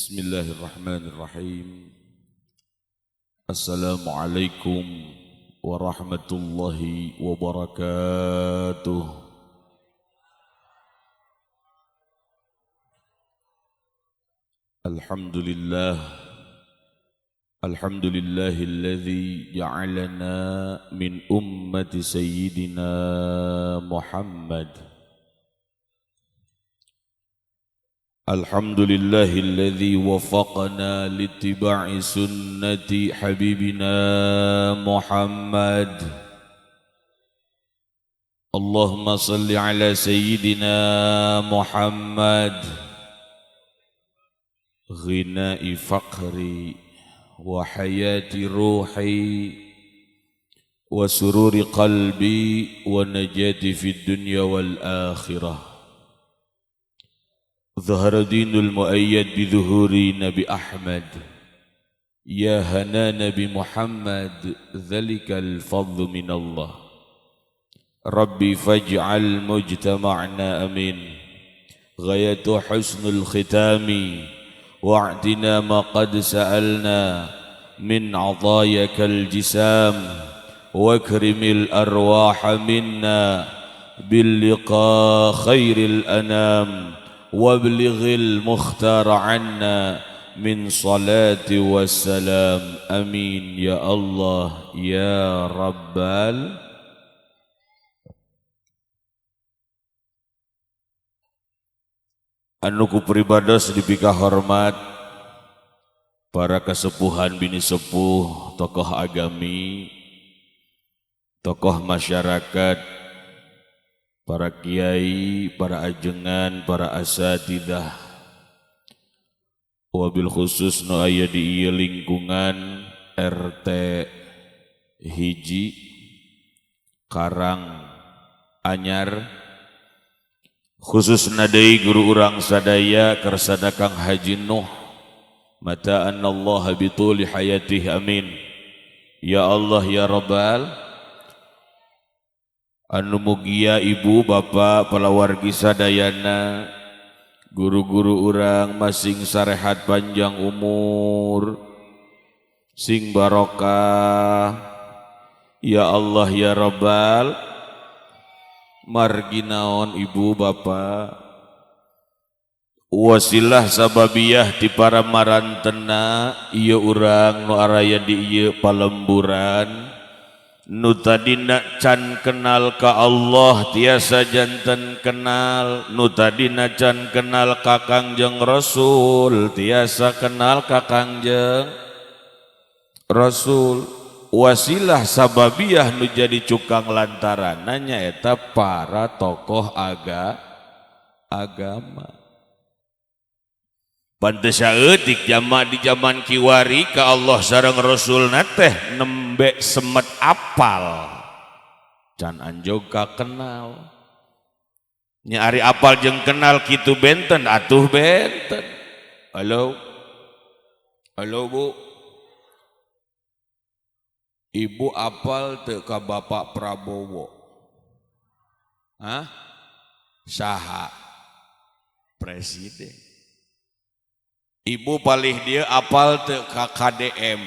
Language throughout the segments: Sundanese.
Bismillahirrahmanirrahim. Assalamualaikum warahmatullahi wabarakatuh. Alhamdulillah. Alhamdulillahilladzi ja'alana min ummati sayyidina Muhammad. Alhamdulillahilladzi wafaqana littiba'i sunnati habibina Muhammad. Allahumma salli ala sayyidina Muhammad. Ghina'i faqri wa hayati ruhi wa sururi qalbi wa najati fid dunya wal akhirah. Zahara dinul muayyad bi zuhuri Nabi Ahmad. Ya hana Nabi Muhammad, dzalikal fadlu minallah. Rabbi faj'al mujtama'na amin. Ghayatu husnul khitami wa'tina ma qad sa'alna min 'atayakal jisam wakrimil arwaha minna bil liqa khairil anam wablighil mukhtar 'anna min salati wassalam. Amin ya Allah ya Rabbal. Anu ku pribados dipika hormat para kesepuhan bini sepuh, tokoh agami, tokoh masyarakat, para kiai, para ajengan, para asatidah, wabil khusus nu aya di ieu lingkungan RT 1 Karang Anyar, khususna deui guru urang sadaya kersana Kang Haji Nuh, mata anallaha bituli hayatih, amin ya Allah ya Rabbal. Anu mugia ibu bapak palawargi sadayana, guru-guru urang masing sarehat panjang umur, sing barokah ya Allah ya Rabbal. Margi naon ibu bapak wasilah sababiyah ti para marantena ieu urang nu araya di ieu palemburan, nu tadina can kenal ka Allah tiasa janten kenal, nu tadina can kenal ka Kangjeng Rasul tiasa kenal ka Kangjeng Rasul. Wasilah sababiyah nu jadi cukang lantaran nanya eta para tokoh agama. Pantes saeutik jama di zaman kiwari ka Allah sareng Rasulna teh nembe semet apal can anjog ka kenal. Nya ari apal jeung kenal kitu benten atuh benten. Halo. Halo Bu. Ibu apal teu ka Bapak Prabowo? Hah? Saha? Presiden. Ibu palih dia apal teu ka KDM?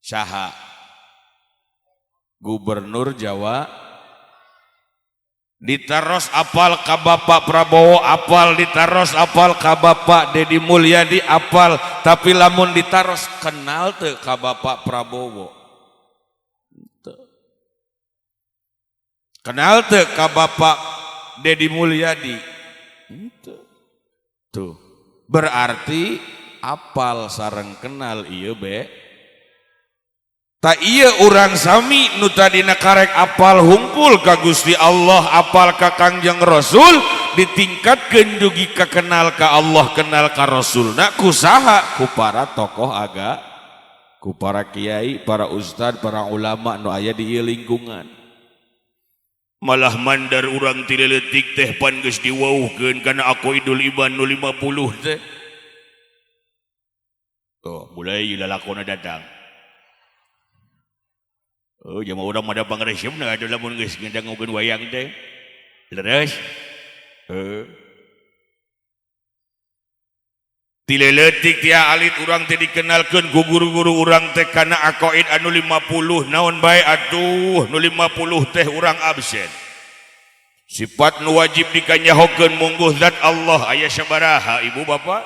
Saha? Gubernur Jawa. Ditaros apal ka Bapak Prabowo apal, ditaros apal ka Bapak Dedi Mulyadi apal, tapi lamun ditaros kenal teu ka Bapak Prabowo? Teu. Kenal teu ka Bapak Dedi Mulyadi? Teu. Tuh. Berarti apal sareng kenal ieu be. Tak iya urang sami nu tadina karek apal hungkul ka Gusti Allah, apal ka Kangjeng Rasul, ditingkatkeun dugi ka kenal ka Allah, kenal ka Rasulna ku saha? Ku para tokoh ku para kiai, para ustad, para ulama nu aya di ieu lingkungan. Malah mandar urang ti leutik teh pan geus diwauhkeun kana Aqoidul Iman nu 50 teh. Tuh, mulai lalakona datang. Oh, jama urang mah da pangresepna atuh lamun geus ngadangukeun wayang teh. Leres? Heuh. Ti leutik tia alit urang teh dikenalkeun ku guru-guru urang teh kana aqaid anu 50 naon bae atuh nu 50 teh urang absen. Sifat nu wajib dikanyahokeun mungguh zat Allah aya sabaraha ibu bapak?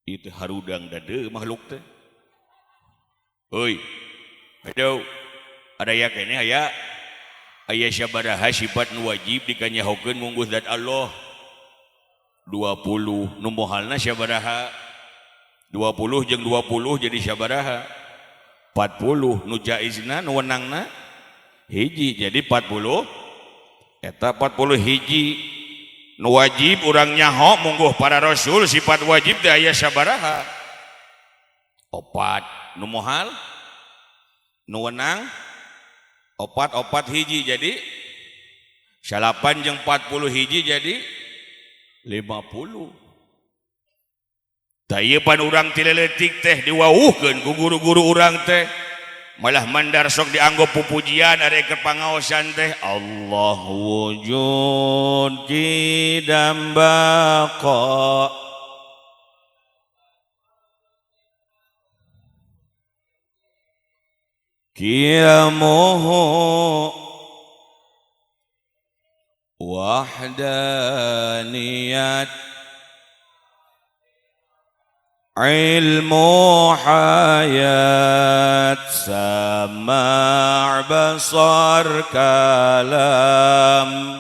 Itu harudang dade makhluk teh. Heuy. Aduh. Ada ya kene aya aya sabaraha sifat nu wajib dikanyahokeun mungguh zat Allah? 20. Nu mohalna sabaraha? 20 jeung 20 jadi sabaraha? 40. Nu jaizna nu wenangna hiji jadi 40. Eta 40 hiji. Nu wajib urang nyaho mungguh para rasul sifat wajib teh aya sabaraha? 4. Nu mohal nu wenang 4 4 hiji jadi 8 jeung 40 hiji jadi 50. Tah ieu pan urang ti leutik teh diwauhkeun ku guru-guru urang teh malah mandar sok dianggo pupujian ari keur pangaosan teh Allah wujud qidam baqa qiyamuhu wahdaniyat ilmu hayat sama' basar kalam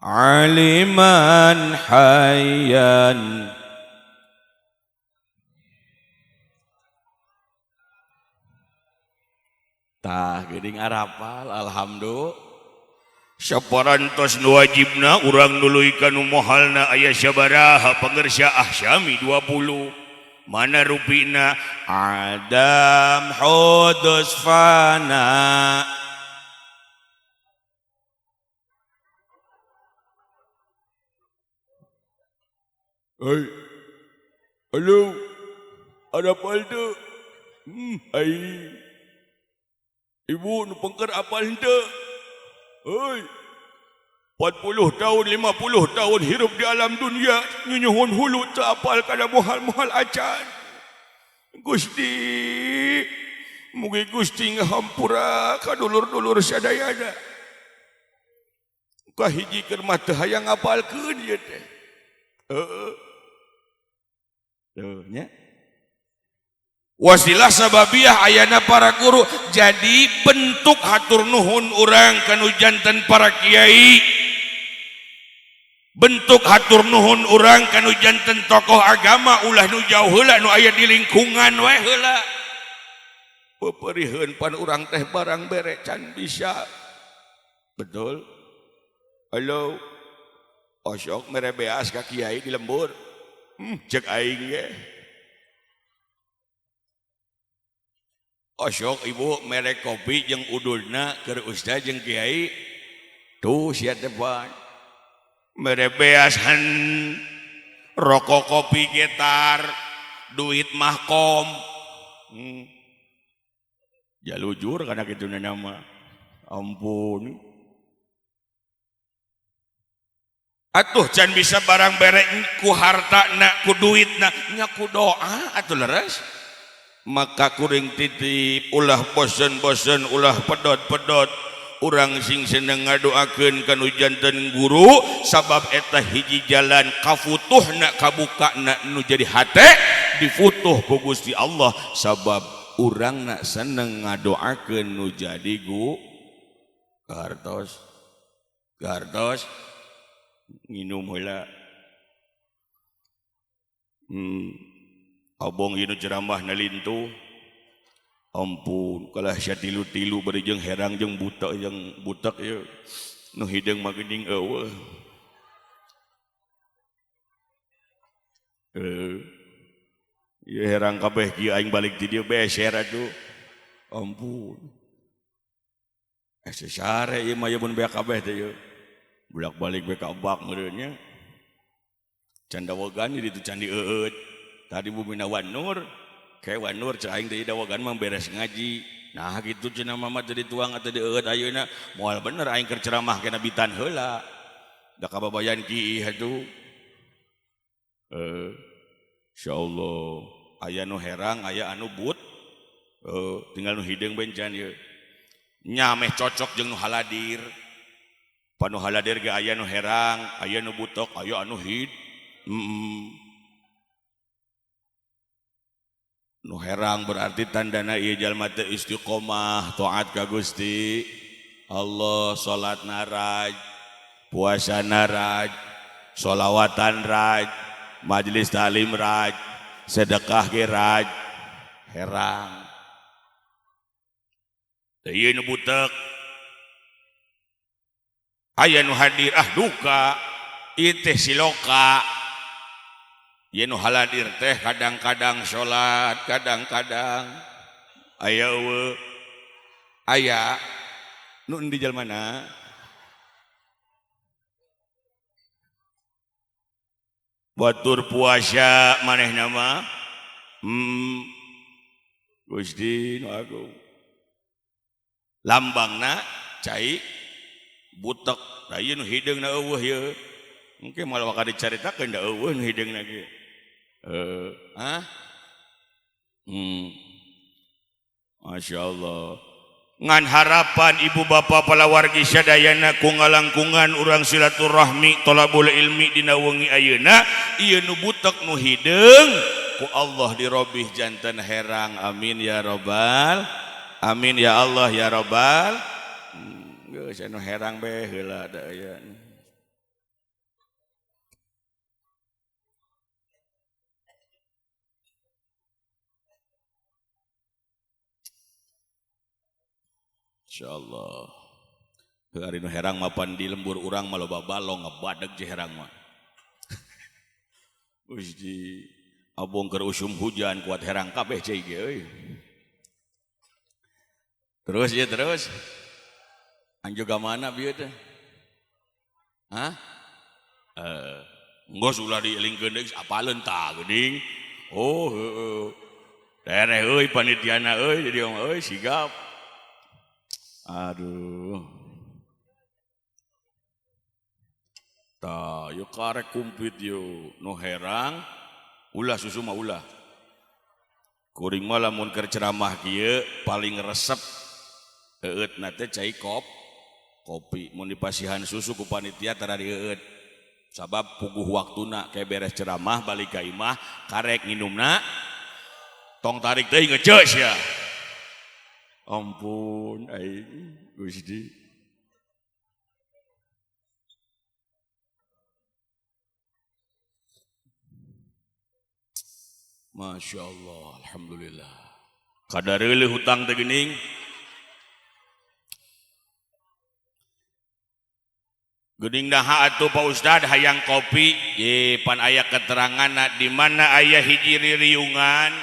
aliman hayyan tah geuning arapal alhamdulillah. Saparantos nu wajibna urang nuluy ka nu mohalna aya sabaraha pangersa ahsyami 20 mana rupina adam hudus fana Hei, halo, ada apa itu? Ai, ibu nu pengker apal henteu? Hei, 40 tahun, 50 tahun hirup di alam dunia, nyunyuhun hulu teu apal kana moal-moal acan. Gusti, mugi Gusti ngahampura ka dulur-dulur sadayana. Kahiji keur mah teu hayang ngapalkeun ieu teh. Heeh. Tuh nya. Wasilah sababiah ayana para guru jadi bentuk hatur nuhun urang kanu janten para kiai, bentuk hatur nuhun urang kanu janten tokoh agama ulah nu jauh heula nu aya di lingkungan we heula. Peperiheun pan urang teh barang bere can bisa. Betul? Halo. Osok mere beas ka kiai di lembur. Cek aing ge. Osok ibu mere kopi jeung udulna keur ustaz jeung kiai. Tuh sia teh pan. Mere beas hen rokok kopi getar duit mahkom. Jalujur kana kitu nama. Ampun. Atuh can bisa barang bere ku harta na ku duit na nya ku doa atuh leres. Maka kuring titip ulah bosen-bosen ulah pedot-pedot urang sing seneng ngadoakeun kanu janten guru sabab eta hiji jalan kafutuhna kabukana nu jadi hate difutuh ku Gusti Allah sabab urangna seneng ngadoakeun nu jadi gu gartos gartos nginum heula. Abong ieu nu ceramah nalintuh. Ampun, kalah sia tilu-tilu bari jeung herang jeung buta ieu. Nu hideung mah geuning eueuh. Ieu herang kabeh kieu aing balik ti dieu beser atuh. Ampun. Sesare ieu mah mun beak kabeh teh ieu. Bolak-balik we ka bak meureun nya. Candawegan di ditu candi eueut. Tadi bumi Wan Nur, kayak Wan Nur cek aing teh dawegan mah beres ngaji. Nah gitu cenah mama teu dituang atau dieueut ayeuna moal bener aing keur ceramah kena bitan heula. Da kababayan kiih atuh. Insyaallah aya nu herang aya anu but. Tinggal nu hideung bencan ieu. Nya meh cocok jeung nu haladir. Panu haladir ge aya nu herang, aya nu butok, aya anu hid. Nu herang berarti tandana ieu jalma teh istiqomah taat ka Gusti Allah, salat naraj, puasa naraj, sholawatan raj, majelis taklim raj, sedekah ge raj, herang. Teu ieu nu butek. Aya nu hadir ah duka, ieu teh siloka. Ieu nu haladir teh kadang-kadang salat, kadang-kadang aya eueuh. Aya nu endi jalmana? Batur puasa manehna mah. Gusti nu agung. Lambangna cai butek. Da ieu nu hideungna eueuh ieu. Engke malah bakal dicaritakeun da eueuh nu hideungna ge. Masya Allah. Ngan harapan ibu bapa palawargi sadayana ku ngalangkungan urang silaturahmi tolabul ilmi dina wengi ayeuna ieu nu butek nu hideung ku Allah dirobih janten herang, amin ya robbal amin ya Allah ya robbal. Geus anu herang be heula da aya. Insyaallah. Heuh ari nu herang mapan di lembur urang mah loba balong ngebadeg je herang mah. Gusti, abong keur usum hujan kuat herang kabeh cai ge euy. Terus ya terus. Anjoga mana bieu teh? Hah? Geus ulah dielingkeun deui apaleun tah geuning. Oh heueuh. Tereh euy panitiana euy jadi euy sigap. Aduh. Tah, yuk karek kumplit yuk. Nu herang, ulah susu mah ulah. Kuring mah lamun keur ceramah kieu paling resep eueutna teh cai kopi. Mun dipasihan susu ku panitia tara dieueut. Sabab puguh waktuna ke beres ceramah balik ka imah karek nginumna tong tarik teuing ngeceus ya. Ampun aing Gusti. Masya Allah, alhamdulillah. Kadareuleun hutang teh geuning. Geuning daha atuh Pak Ustad hayang kopi, ye pan aya keteranganna di mana aya hiji ririungan.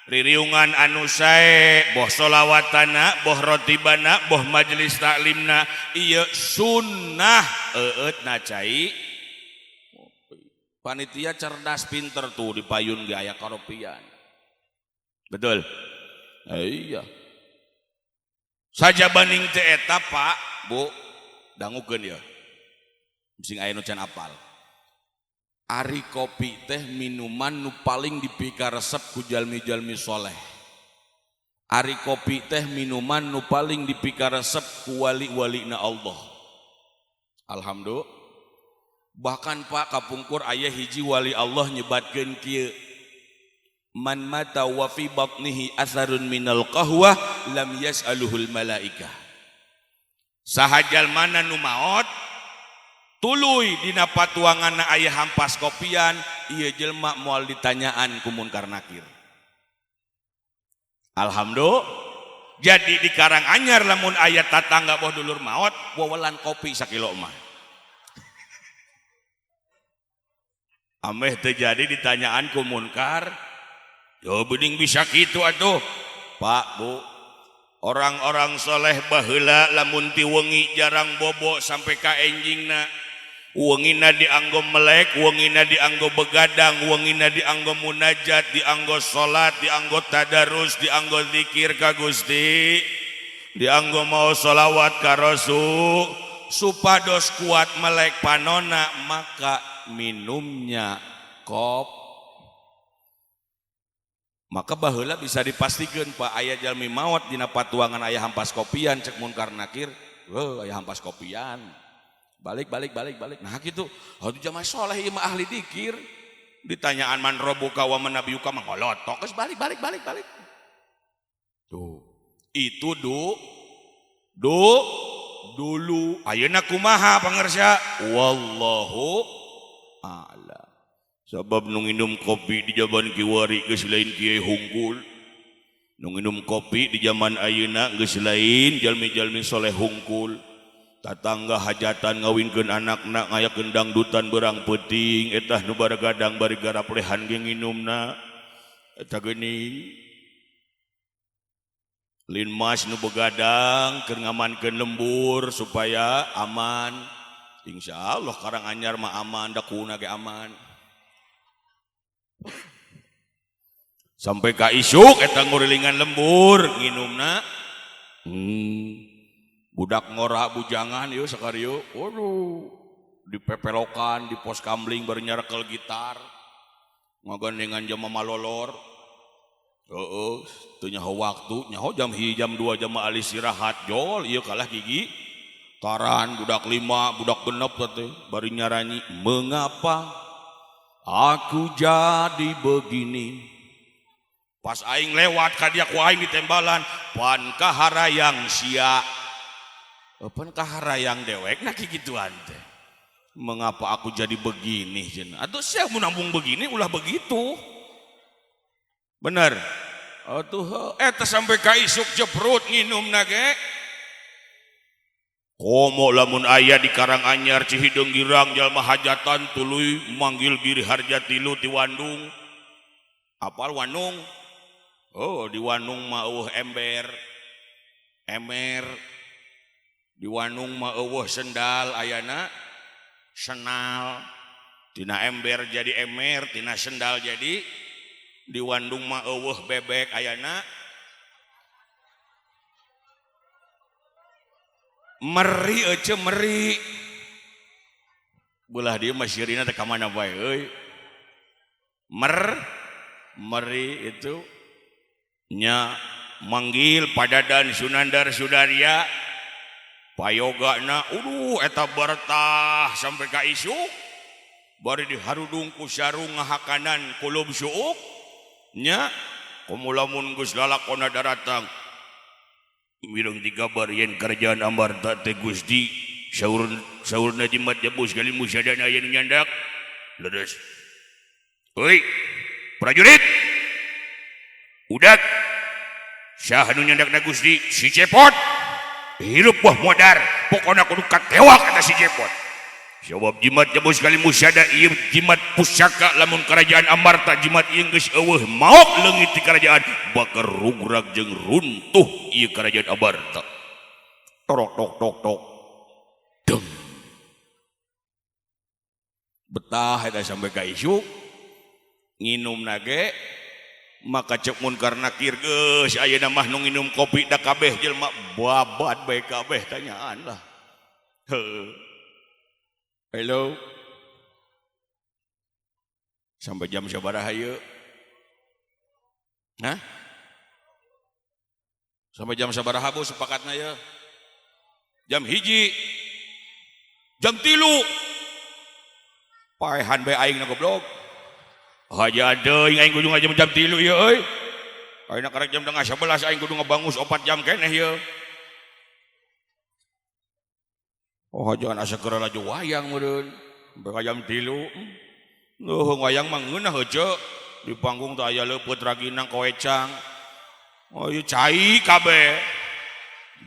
Ririungan anu sae, boh sholawatana, boh rotibana, boh majelis taklimna, ieu sunnah eueutna cai. Panitia cerdas pinter tuh di payun ge aya karopian. Betul? Iya. Sajabaning teh eta Pak, Bu, dangukeun ieu. Sing aya nu can apal. Ari kopi teh minuman nu paling dipikaresep ku jalmi-jalmi soleh. Ari kopi teh minuman nu paling dipikaresep ku wali-walina Allah. Alhamdulillah. Bahkan Pak kapungkur aya hiji wali Allah nyebatkeun kieu. Man mata wa fi batnihi atharun minal qahwah lam yas'aluhul malaikah. Saha jalmana nu maot tuluy dina patuanganna aya hampas kopian, ieu jelema moal ditanyaan ku munkar nakir. Alhamdulillah. Jadi di Karanganyar lamun aya tatangga boh dulur maot, wawelan kopi sakilo mah. Ameh teu jadi ditanyaan ku munkar, yo bening bisa kitu atuh. Pak, Bu, orang-orang soleh baheula lamun ti wengi jarang bobo sampai ka enjingna. Wengina dianggo melek, wengina dianggo begadang, wengina dianggo munajat, dianggo salat, dianggo tadarus, dianggo zikir ka Gusti, dianggo mau sholawat ka Rasul, supados kuat melek panona, maka minumnya kop. Maka baheula bisa dipastikan Pak, aya jalmi maot dina patuangan aya hampas kopian, cek munkar nakir, heuh aya hampas kopian. Balik balik balik balik. Nah gitu. Atuh jamaah soleh ieu mah ahli dikir. Ditanyaan man robuka wa man nabiyuka mah ngolotok geus balik balik balik balik. Tuh. Itu du du dulu. Ayeuna kumaha pangersa? Wallahu a'lam. Sabab nu nginum kopi di zaman kiwari geus lain kiai hungkul. Nu nginum kopi di zaman ayeuna geus lain jalmi-jalmi soleh hungkul. Tatangga hajatan ngawinkeun anakna ngayakeun dangdutan berang peuting etah nu baragadang bari garap lehan ge nginumna eta geuning linmas nu begadang keur ngamankeun lembur supaya aman. Insyaallah Karanganyar mah aman, da kuna ge aman. Sampai ka isuk eta ngurilingan lembur nginumna. Budak ngora bujangan yeuh sakarieu. Waduh, dipepelokan di pos kamling bari nyarekel gitar. Ngagandengan jam malolor. Heeh, teu nyaho waktu, nyaho jam hiji jam 2 jam alih istirahat jol ieu kalah gigi. Taran budak 5, budak 6 teh bari nyaranyi mengapa aku jadi begini. Pas aing lewat ka dia ku aing ditembalan pan kaharayang sia. Pan kaharayang dewek nah kikituan teh. Mengapa aku jadi begini cenah? Atuh sia mun nambung begini ulah begitu. Bener. Atuh eta sampai ka isuk jeprut nginumna ge. Komo lamun aya di Karanganyar Cihideung Girang jalma hajatan tuluy manggil Giri Harja tilu ti Wandung. Apal Wandung? Oh, di Wandung mah eueuh ember. Emer. Di Wandung mah eueuh sendal ayana senal. Tina ember jadi emer, tina sendal jadi. Di Wandung mah eueuh bebek ayana meri euceu meri. Belah dieu mah sirina teh ka mana bae euy. Meri itu nya manggil padadan Sunandar Sudarya payogana uduh eta bertah sampai ka isuk bari diharudung ku sarung ngahakanan kulub suuk nya komo lamun geus lalakona daratang mireng digabar yen kerajaan Amarta teh Gusti saur saurna jimat jabus kali musadana aya nu nyandak leres euy prajurit udak saha nu nyandakna Gusti si Cepot hirup wah modar pokona kudu katewak eta si Cepot sabab jimat jabus kali musada ieu jimat pusaka lamun kerajaan Amarta jimat ieu geus eueuh maok leungit ti kerajaan bakal rugrag jeung runtuh ieu kerajaan Amarta torok tok tok tok deng betah eta sampai ka isuk nginumna ge maka cek munkar nakir geus ayeuna mah nu nginum kopi da kabeh jelema babad bae kabeh tanyaan lah. Heuh. Halo. Sampai jam sabaraha ieu? Hah? Sampai jam sabaraha Bu sepakatna ieu? Jam 1. Jam 3. Paehan bae aing na goblok. Haja deui aing kudu ngajam jam 3 ieu euy. Ayeuna karek jam 10:30 aing kudu ngabangus 4 jam keneh ieu. Oh jangan asa keur laju wayang meureun. Sampai ka jam 3. Nuh wayang mah ngeunah heuceu. Di panggung teh aya leupeut raginang koecang. Oh ieu cai kabeh.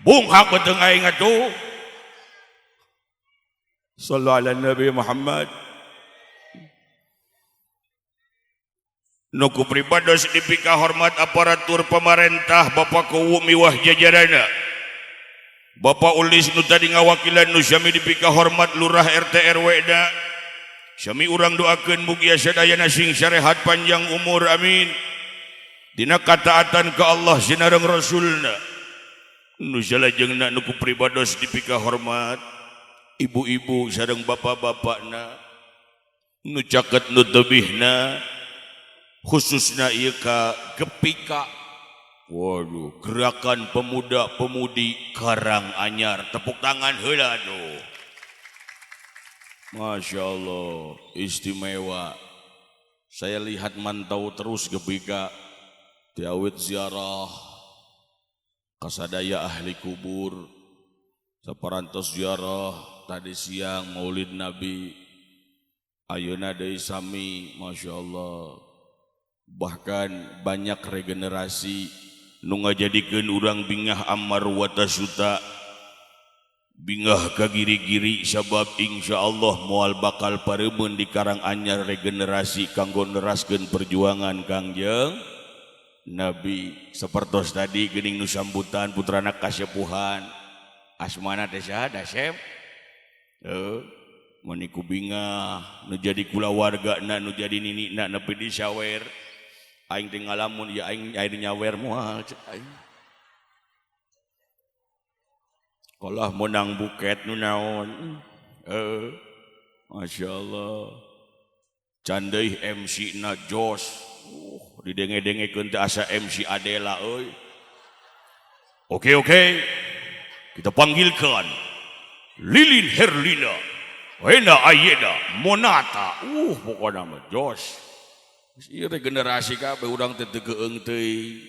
Bunghak beuteung aing atuh. Sallu ala Nabi Muhammad. Nuku pribados dipika hormat aparatur pemerintah Bapak Kuwu miwah jajarana. Bapak Ulis nu tadi ngawakilan nu sami dipika hormat lurah RT RW da. Sami urang doakeun mugia sadayana sing sarehat panjang umur, amin. Dina kataatan ka Allah sinareng Rasulna. Nu salajengna nu ku pribados dipika hormat ibu-ibu sareng bapak-bapakna nu caket nu tebihna, khususna ieu ka Gepika. Waduh, Gerakan Pemuda-Pemudi Karanganyar, tepuk tangan heula aduh. Masya Allah, istimewa. Saya lihat mantau terus Gepika tiawit ziarah kasadaya ahli kubur, saparantos ziarah tadi siang Maulid Nabi, ayeuna deui sami. Masya Allah, bahkan banyak regenerasi nu ngajadikeun urang bingah amar watasuta, bingah ka giri-giri, sabab insya Allah moal bakal pareumeun di Karanganyar regenerasi kanggo neraskeun perjuangan Kangjeng Nabi. Sapertos tadi geuning nu sambutan putrana kasepuhan, asmana teh saha? Dasep. Mani ku bingah nu jadi kulawargana, nu jadi ninina nepi disawer. Aing teh ngalamun ya, aing aing nyawer moal cek aing. Kalah menang buket nu naon. Masya Allah, can deui MC na jos, didenge-dengekeun teh asa MC Adela euy. Oke oke, kita panggilkan Lilin Herlina Wena Ayeda Monata. Pokokna mah jos. Ieu regenerasi kabeh, urang teh teu keung teuing.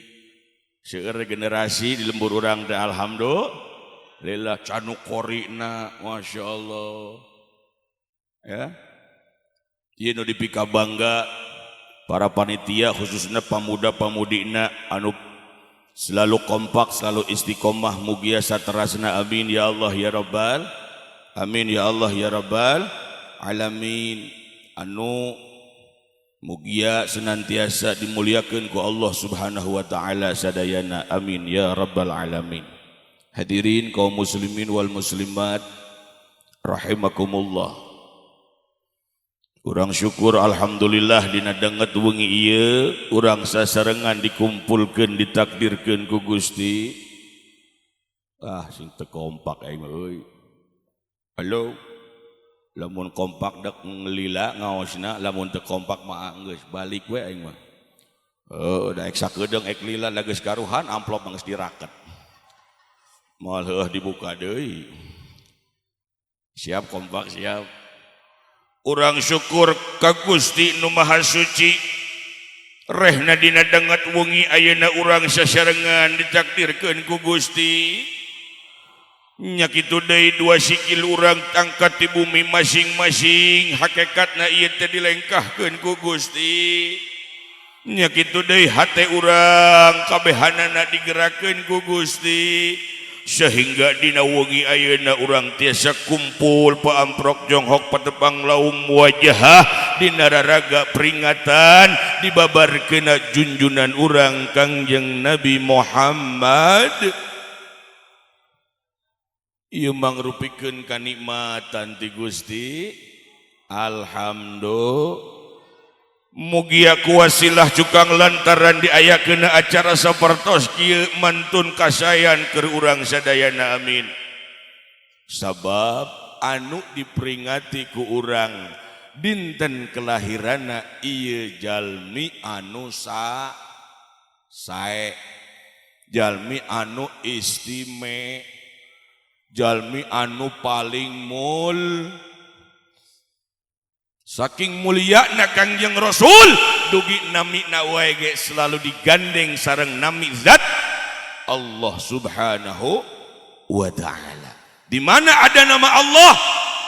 Seueur regenerasi di lembur urang teh, alhamdulillah. Canu korina, Masya Allah. Ya. Ieu nu dipika bangga para panitia, khususnya pemuda-pemudina anu selalu kompak, selalu istiqomah, mugia saterasna, amin ya Allah ya Rabbal amin ya Allah ya Rabbal alamin, anu mugia senantiasa dimuliakan ku Allah Subhanahu wa taala sadayana, amin ya Rabbal alamin. Hadirin kaum muslimin wal muslimat rahimakumullah. Urang syukur alhamdulillah dina danget wengi ieu urang sasarengan dikumpulkeun, ditakdirkeun ku Gusti. Ah, sing teu kompak aing euy. Halo. Lamun kompak dek ngelila ngaosna, lamun teu kompak mah geus balik we aing mah. Heuh, da ek sakedeung ek lila da geus karuhan amplop mah geus diraket. Moal heuh dibuka deui. Siap kompak siap. Urang syukur ka Gusti nu Maha Suci rehna dina danget wengi ayeuna urang sasarengan ditakdirkeun ku Gusti. Nya kitu deui dua sikil urang tangkat di bumi masing-masing, hakikatna ieu teh dilengkahkeun ku Gusti. Nya kitu deui hate urang kabehanana digerakkeun ku Gusti sehingga dina wengi ayeuna urang tiasa kumpul paamprok jonghok patepang laum wajah dina raraga peringatan dibabarkeuna junjunan urang Kangjeng Nabi Muhammad. Ieu mangrupikeun kanikmatan ti Gusti. Alhamdulillah. Mugia kuwasilah cukang lantaran diayakeun acara sapertos kieu mantun kasayan keur urang sadayana, amin. Sabab anu diperingati ku urang dinten kelahiranna ieu jalmi anu sa sae, jalmi anu istime, jalmi anu paling mul. Saking muliana Kangjeng Rasul dugi namina wae ge selalu digandeng sareng nami zat Allah Subhanahu wa taala. Di mana ada nama Allah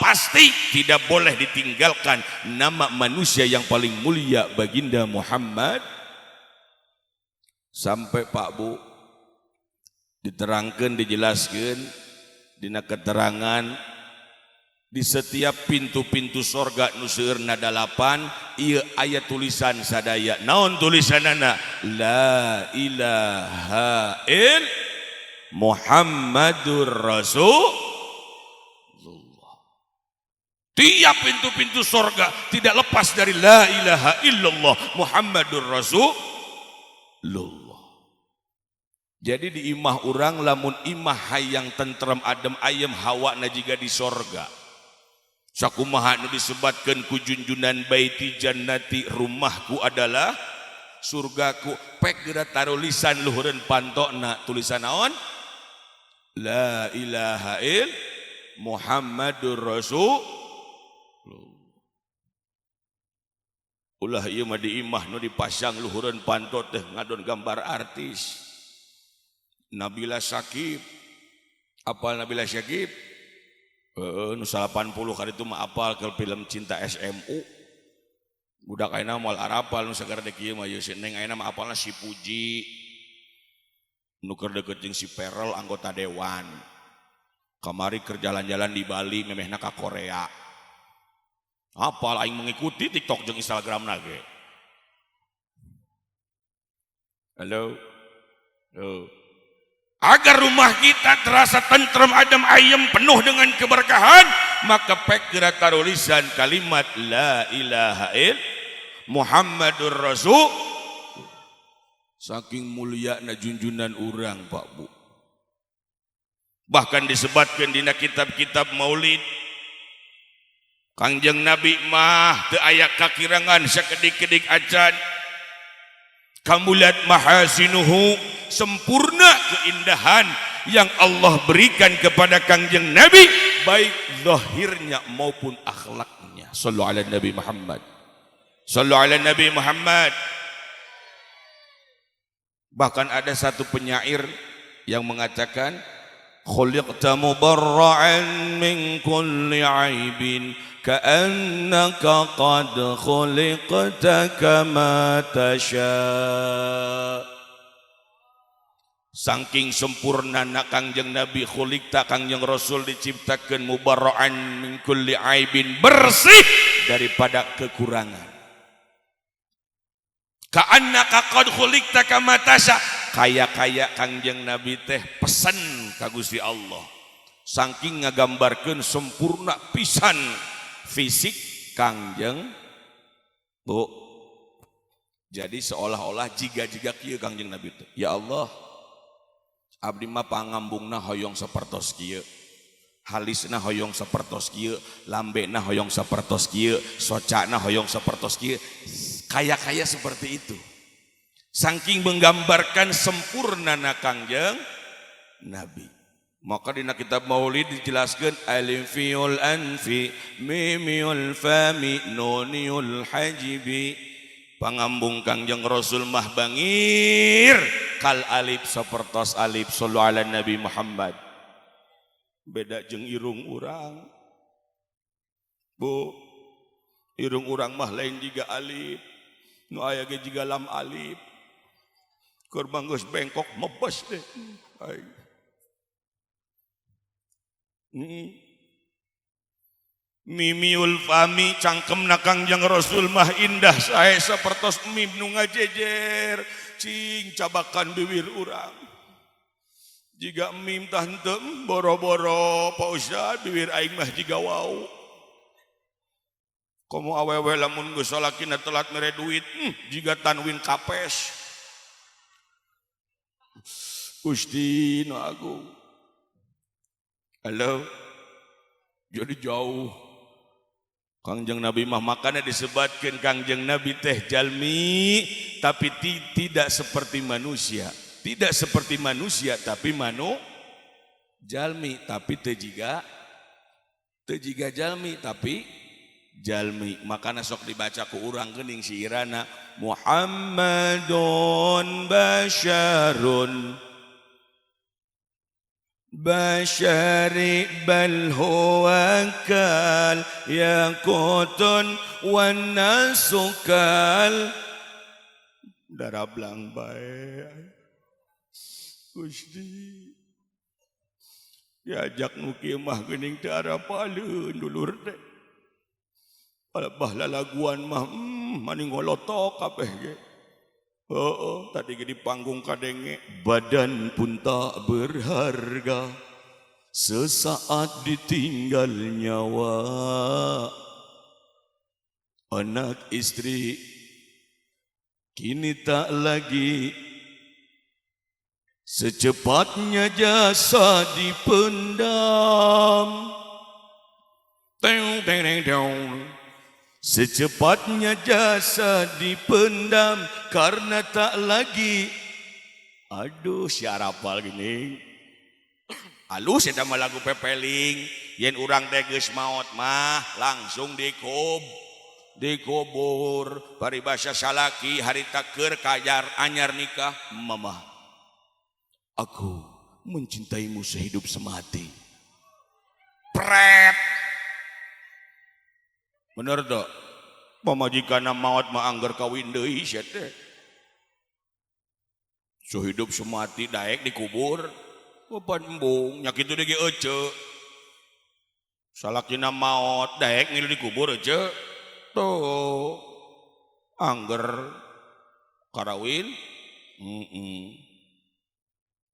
pasti tidak boleh ditinggalkan nama manusia yang paling mulia, baginda Muhammad. Sampai Pak Bu diterangkan, dijelaskan dina keterangan di setiap pintu-pintu sorga nu seueurna dalapan ieu aya tulisan sadaya. Naon tulisanana? La ilaha il. Muhammadur Rasulullah. Tiap pintu-pintu sorga tidak lepas dari la ilaha illallah Muhammadur Rasulullah. Jadi di imah urang, lamun imah hayang tentrem, adem ayem, hawa na jiga di sorga. Sakumaha nu disebatkeun ku junjunan, baiti jannati, rumahku adalah surgaku. Pek geura tarulisan luhureun pantona, tulisan naon? La ilaha il Muhammadur Rasul. Ulah ieu mah di imah nu dipasang luhureun panto teh ngadon gambar artis Nabila Syakieb. Apal Nabila Syakieb? Heeh, nu 80 kali itu mah apal ke film Cinta SMU. Budak ayeuna moal arapal nu sagara dek ieu mah. Ieu si Neng ayeuna mah apalna si Puji nu keur deket jeung si Perel, anggota dewan. Kamari keur jalan-jalan di Bali, memehna ka Korea. Apal aing, mengikuti TikTok jeung Instagram ge. Halo. Halo. Agar rumah kita terasa tentrem, adem ayem, penuh dengan keberkahan, maka pek geura tarulisan kalimat la ilaha il Muhammadur Rasul. Saking mulia na junjunan urang, Pak, Bu. Bahkan disebutkan dina kitab-kitab maulid, Kangjeng Nabi mah teu aya kakirangan sakedik-kedik acan. Kamulat mahasinuhu, sempurna keindahan yang Allah berikan kepada Kangjeng Nabi, baik zahirnya maupun akhlaknya. Sallu ala Nabi Muhammad. Sallu ala Nabi Muhammad. Bahkan ada satu penyair yang mengatakan, khuliqta mubarra'an min kulli aibin ka'annaka qad khuliqta kama tasha. Saking sempurna na Kangjeng Nabi, khuliqta, Kangjeng Rasul diciptakan, mubarra'an min kulli aibin, bersih daripada kekurangan, ka'annaka qad khuliqta kama tasha, kaya-kaya Kangjeng Nabi teh pesen ka Gusti Allah, saking ngagambarkeun sempurna pisan fisik Kangjeng, Bu. Jadi seolah-olah jiga-jiga kieu Kangjeng Nabi teh, ya Allah, abdi mah pangambungna hoyong sapertos kieu, halisna hoyong sapertos kieu, lambena hoyong sapertos kieu, socana hoyong sapertos kieu, kaya-kaya seperti itu, saking menggambarkan sempurna na Kangjeng Nabi. Maka di kitab maulid dijelaskan, alifiyul anfi, mimiyul fami, nuniyul hajibi, pangambung Kangjeng Rasul mah bangir kal alif, sapertos alif. Sallu ala Nabi Muhammad. Beda jeung irung urang, Bu. Irung urang mah lain jiga alif, nu aya ge jiga lam alif. Keur geus bengkok mebes deh aing. Mimiul fami, cangkem Kangjeng Rasul mah indah sae sapertos mim nu ngajejer, cing cabakan bibir urang jiga mim tah henteu. Boro-boro Pak Ustad, bibir aing mah jiga wau. Komo awewe lamun geus salakina telat mere duit, jiga tanwin kapes. Gusti nu agung. Halo. Jadi jauh Kangjeng Nabi mah, makanya disebutkan Kangjeng Nabi teh jalmi tapi tidak seperti manusia, tidak seperti manusia tapi jalmi, tapi teu jiga, teu jiga jalmi tapi jalmi. Makanya sok dibaca ku urang geuning si irana, Muhammadun basyarun bashari bal huwa kal yakutun wan nasu kal darablang bae. Gusti, diajak nu kieu mah geuning teu arapaleun dulur teh. Palebah lalaguan mah maning ngolotok kabeh ge. Oh, tadi di panggung kadenge badan pun tak berharga sesaat ditinggal nyawa, anak istri kini tak lagi, secepatnya jasa dipendam. Teng teng teng teng. Secepatnya jasa dipendam karena tak lagi. Aduh, siar apal gini. Halus eta mah lagu pepeling. Yen urang teh geus maot mah langsung dikubur. Paribasa salaki harita keur kajar anyar nikah. Mama, aku mencintaimu sehidup semati. Pret. Bener tuh. Pamajikanna maot mah angger kawin deui sia teh. Sehidup semati daek dikubur. Beban embung nya kitu deui ge ece. Salakina maot daek ngilu dikubur ece. Tuh. Angger karawin.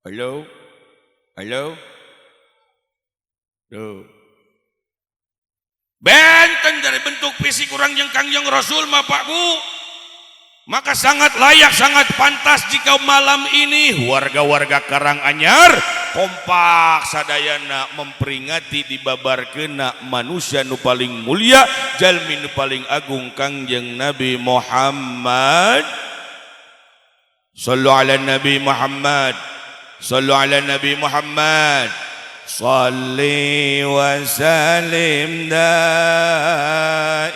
Halo. Halo. Tuh. Benten dari bentuk fisik orang yang Kangjeng Rasul mah Pak Bu. Maka sangat layak, sangat pantas jika malam ini warga-warga Karanganyar kompak sadayana memperingati dibabarkeuna manusia nu paling mulia, jalmi nu paling agung Kangjeng Nabi Muhammad. Sallu ala Nabi Muhammad. Sallu ala Nabi Muhammad. Salli wa sallim daiman.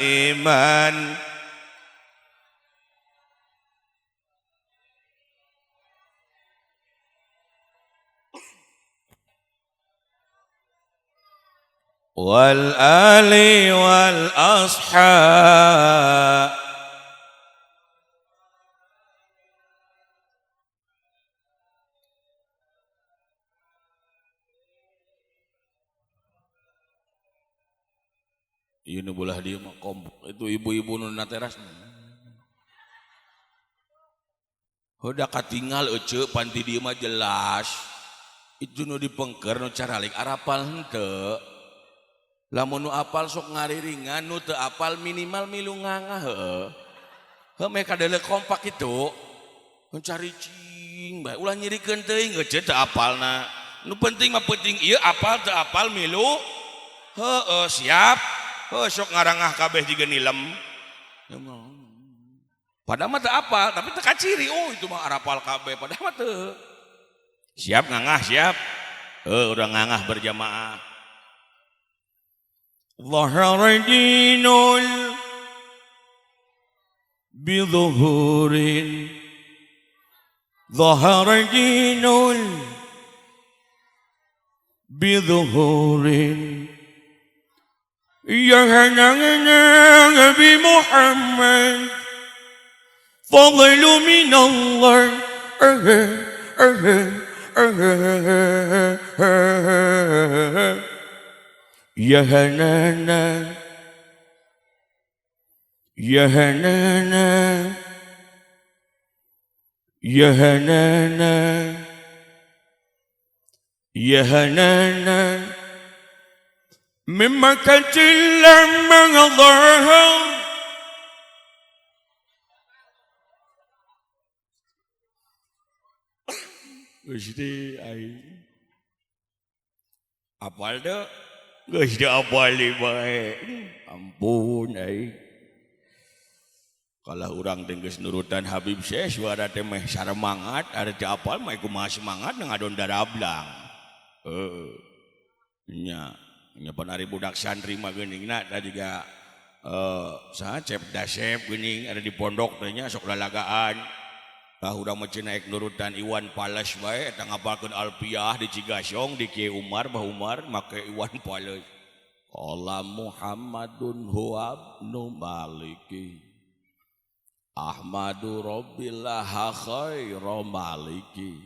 Wal ali wal ashab. Ieu nu belah dieu mah kompak itu ibu-ibu nu na teras. Heuda katingal ece panti dieu mah jelas. Itu nu dipengker nu caralik arapal henteu. Lamun nu apal sok ngariringan, nu teu apal minimal milu ngangah heueuh. Heuh meh kadeuleu kompak kitu. Nu caricing bae ulah nyirikeun teuing ece teu apalna. Nu penting mah penting ieu apal teu apal milu. Heueuh siap. Oh, sok ngarangah kabeh jiga nilem. Padahal mah teu apal, tapi teu kaciri. Oh, itu mah arapal kabeh, padahal mah teu. Siap ngangah, siap. Udah ngangah berjamaah. Zahara dinul bidhuhurin. Zahara dinul bidhuhurin. Ya Nabi Muhammad, fadlu min Allah. Ya Hanana, Ya Hanana, Ya Hanana, Ya Hanana. من مكة لما ظهر Geus deui aing. Apal teu? Geus teu apal deui bae. Ampun aing. Kalah urang teh geus nurutan Habib Syekh suara teh meh saremangat, ari teu apal mah kumaha semangat ngadon darablang. Heuh. Nya. Nyapan ari budak santri mah geuning na da juga saha cep dasep geuning ada di pondok teh nya sok lalagaan. Tah urang mah cenah ek nurutan Iwan Fals bae eta ngapalkeun Alfiah di Cigasong di Kiai Umar Bah Umar make Iwan Fals. Qala Muhammadun huwa ibnu Maliki Ahmadu Rabbillah khairu Maliki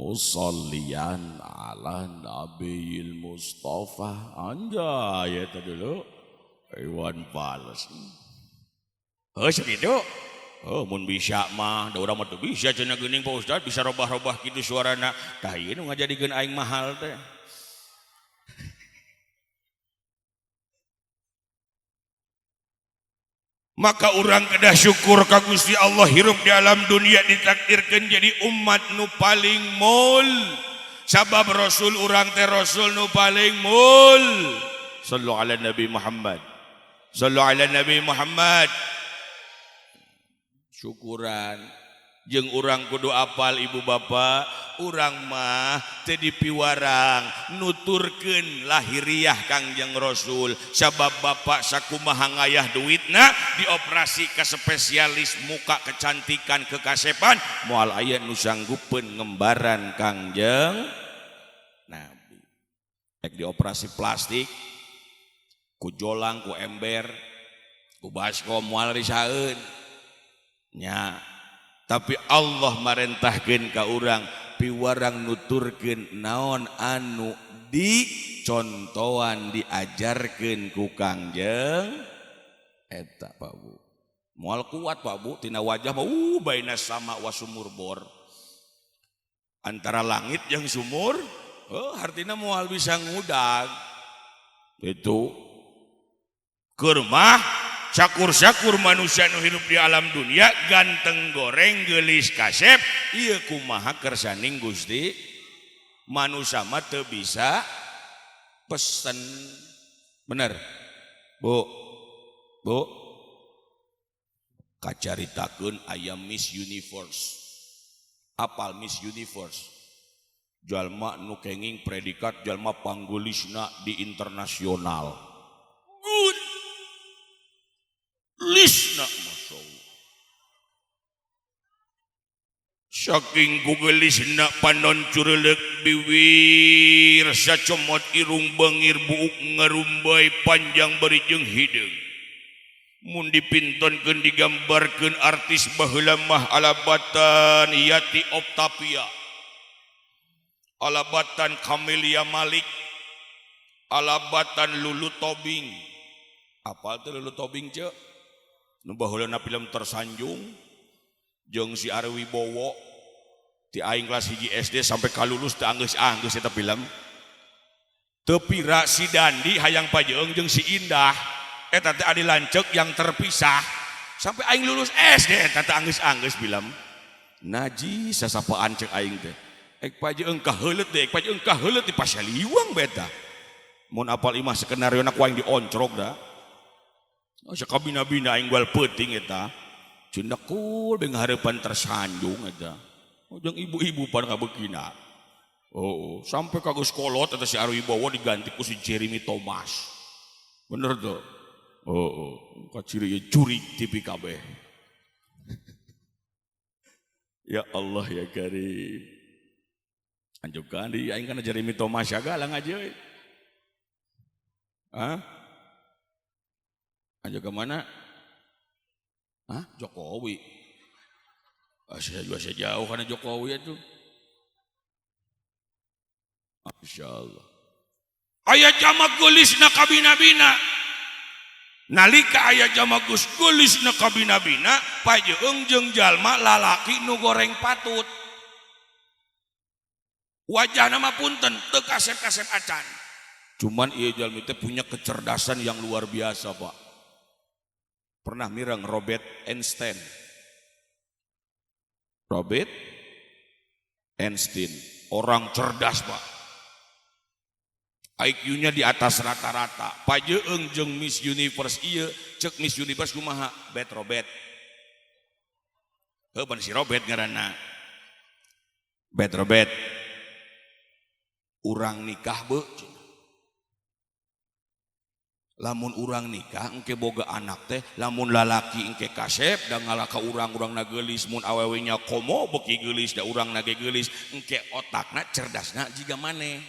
musallian ala nabiyil Mustafa. Anjay eta dulu Iwan Fals. Heuh sakitu. Oh, mun bisa mah, da urang mah teu bisa cenah geuning Pak Ustad, bisa robah-robah kitu suarana. Tah ieu nu ngajadikeun aing mahal teh. Maka urang kedah syukur ka Gusti Allah hirup di alam dunia ditakdirkeun jadi umat nu paling mul. Sabab Rasul urang teh Rasul nu paling mul. Sallu ala Nabi Muhammad. Sallu ala Nabi Muhammad. Syukuran jeung urang kudu apal ibu bapak, urang mah teu dipiwarang nuturkeun lahiriah Kangjeng Rasul. Sabab bapak sakumaha ngayah duitna dioperasi ka spesialis muka kecantikan kekasepan, moal aya nu sanggupeun ngembaran Kangjeng Nabi. Rek dioperasi plastik ku jolang ku ember ku baskom moal risaeun. Nya, tapi Allah marentahkeun ka urang piwarang nuturkeun naon anu dicontohan diajarkeun ku Kangjeng eta Pak Bu. Moal kuat Pak Bu tina wajah mah baina sama wa sumur bor. Antara langit jeung sumur, oh hartina moal bisa ngudag. Itu keur mah syakur-syakur manusia nu hidup di alam dunia ganteng goreng geulis kasep ieu kumaha kersaning Gusti manusia mah teu bisa pesen. Bener Bu? Bu, kacaritakeun aya Miss Universe. Apal Miss Universe? Jalma nu kenging predikat jalma panggeulisna di internasional. Good lisna, Masya Allah. Saking kugelisna panon curelek biwir sacomot irung bangir buuk ngarumbai panjang bari jeung hideung. Mun dipintonkeun digambarkeun artis baheula mah alabatan Yati Octavia, alabatan Camelia Malik, alabatan Lulu Tobing. Apal teh Lulu Tobing ceu? Nu baheulana film Tersanjung jeung si Ari Wibowo ti aing kelas 1 SD sampai kalulus teu anggeus-anggeus eta film. Teu pira si Dandi hayang pajeung jeung si Indah eta teh adi lanceuk yang terpisah sampai aing lulus SD eta teh anggeus-anggeus film. Najis sasapaan ceuk aing teh. Ek pajeung kaheuleut deui, ek pajeung kaheuleut di pasaliwang beta. Mun apal imah skenario na ku aing dioncrok da. Sakabina-bina aing gual peuting eta. Cenah kul be ngahareupan Tersanjung eta. Oh, jeung ibu-ibu pan kabeukina. Oh, sampai ka geus kolot eta si Ari Wibowo diganti ku si Jeremy Thomas. Bener tuh. Oh, kaciri curi TV kabeh. Ya Allah ya Karim. Anjukan di aing kana Jeremy Thomas sagala ngaji euy. Hah? Anjuk ke mana? Hah? Jokowi. Saya juga saya jauh karena Jokowi itu. Masya Allah. Aya jamak geulisna kabina-bina. Nalika aya jamak geulisna kabina-bina, pajeung jeung jalma lalaki nu goreng patut. Wajahna mah punten teu kasep-kasep acan. Cuman ieu jalmi teh punya kecerdasan yang luar biasa, Pak. Pernah mireng Robert Einstein. Robert Einstein, orang cerdas, Pak. IQ-nya di atas rata-rata. Pajeung jeung Miss Universe ieu, ceuk Miss Universe kumaha? Bet Robert. Heuh ban si Robert ngaranna. Bet Robert. Urang nikah beuh. Lamun urang nikah engke boga anak teh, lamun lalaki engke kasep da ngalaka urang-urang na geulis, mun awewe nya komo beuki geulis da urang na ge geulis, engke otakna cerdasna jiga maneh.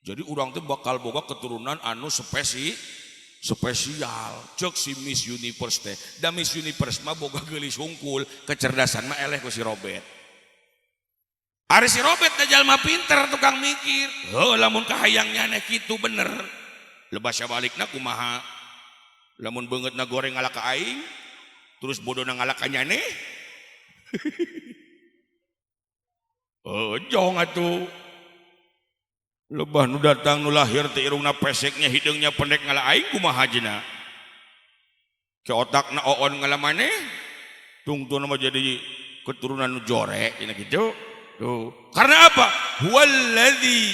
Jadi urang teh bakal boga keturunan anu spesial. Ceuk si Miss Universe teh, da Miss Universe mah boga geulis hungkul, kecerdasan mah eleh ku si Robert. Ari si Robert da jalma pinter tukang mikir. Heuh lamun kahayang nyaneh kitu bener. Lebasya balikna kumaha? Lamun beungeutna goreng ala ka aing. Terus bodoh ngala ka nyaneh. Oh, jong atuh. Lebah nu datang nu lahir teh irungna peseknya hideungnya pendek ngala aing kumaha jina. Ke otakna oon ngala maneh. Tungtuna mah jadi keturunan nu jorek cenah kitu. Tuh. Karena apa? Huwallazi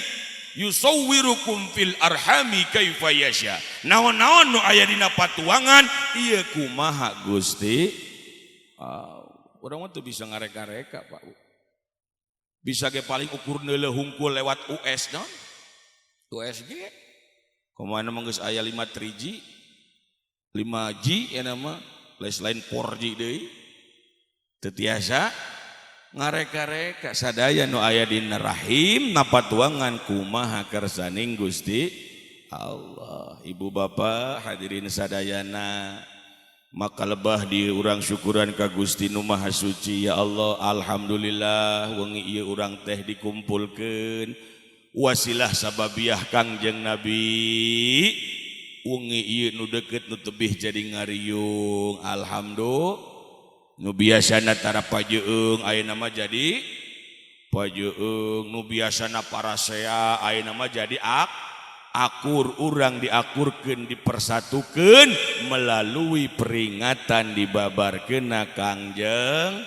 yusawwirukum fil arhami kaifa yasha. Naon-naon nu aya dina patuangan ieu kumaha Gusti? Urang mah teu bisa ngareka-reka, Pak. Bisa ge paling ukur neuleuh hungkul lewat US non? USG. Kumaha mah geus aya 5 3G, 5G ya nama, lain 4G deui. Teu tiasa ngareka-reka sadaya nu aya dina rahim napatuangan kumaha kersaning Gusti Allah. Ibu bapak hadirin sadayana, maka lebah di urang syukuran ka Gusti nu Maha Suci. Ya Allah, alhamdulillah wengi ieu urang teh dikumpulkeun wasilah sababiah Kangjeng Nabi. Wengi ieu nu deukeut nu tebih jadi ngariung, alhamdulillah. Nu biasana tara pajeung ayeuna mah jadi pajeung, nu biasana parasea ayeuna mah jadi akur. Urang diakurkeun, dipersatukeun melalui peringatan dibabarkeunna Kangjeng.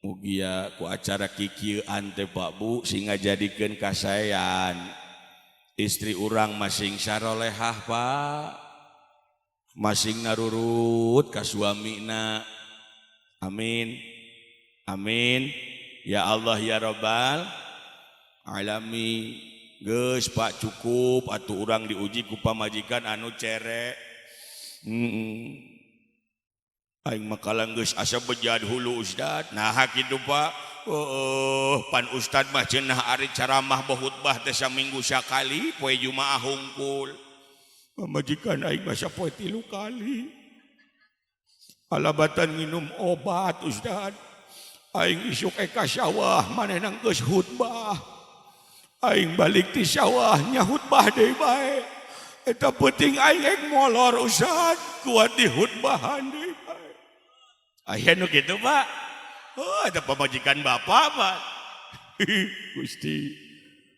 Mugia ku acara kikieuan teh Pak Bu sehingga jadikeun kasaean. Istri urang masing sarolehah Pak, masing narurut ka suamina. Amin amin ya Allah ya Rabbal alamin. Geus Pak cukup atuh urang diuji ku pamajikan anu cerek. Aing mah kalang geus asa bejad hulu Ustad. Nah kitu Pak. Oh, pan Ustad mah cenah ari ceramah khutbah teh saminggu sakali poe Jumaah hungkul. Pamajikan aing mah sapoe 3 kali. Alabatan nginum obat Ustad. Aing isuk ka sawah manehna geus khutbah. Aing balik ti sawah nya khutbah deui bae. Eta peuting aing ek molor Ustad, kuat di khutbahan deui bae. Aya nu kitu Pak. Oh, ada pamajikan bapak Pak. Gusti.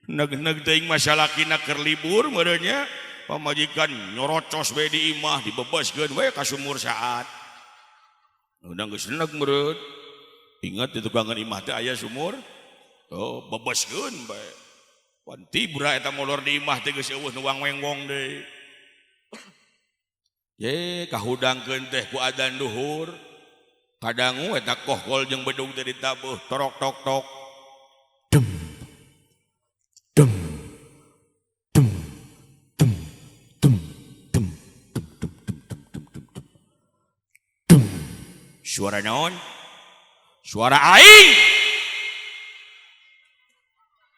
Neg-neg teuing masalakina keur libur meureun nya. Pamajikan nyorocos we di imah dibebaskeun we ka sumur saat. Udah geus neg meureun. Ingat di tukangan imah teh aya sumur. Oh, bebaskeun bae. Pan tibra eta molor di imah teh geus eueuh nu wang-weng-wong deui. Ye, kahudangkeun teh ku adzan duhur. Kadangu eta kohkol jeung bedug teh ditabuh torok tok tok. Dem. Dem. Dem. Dem. Dem. Dem. Dem dem dem dem dem dem. Dem. Suara naon? Suara aing.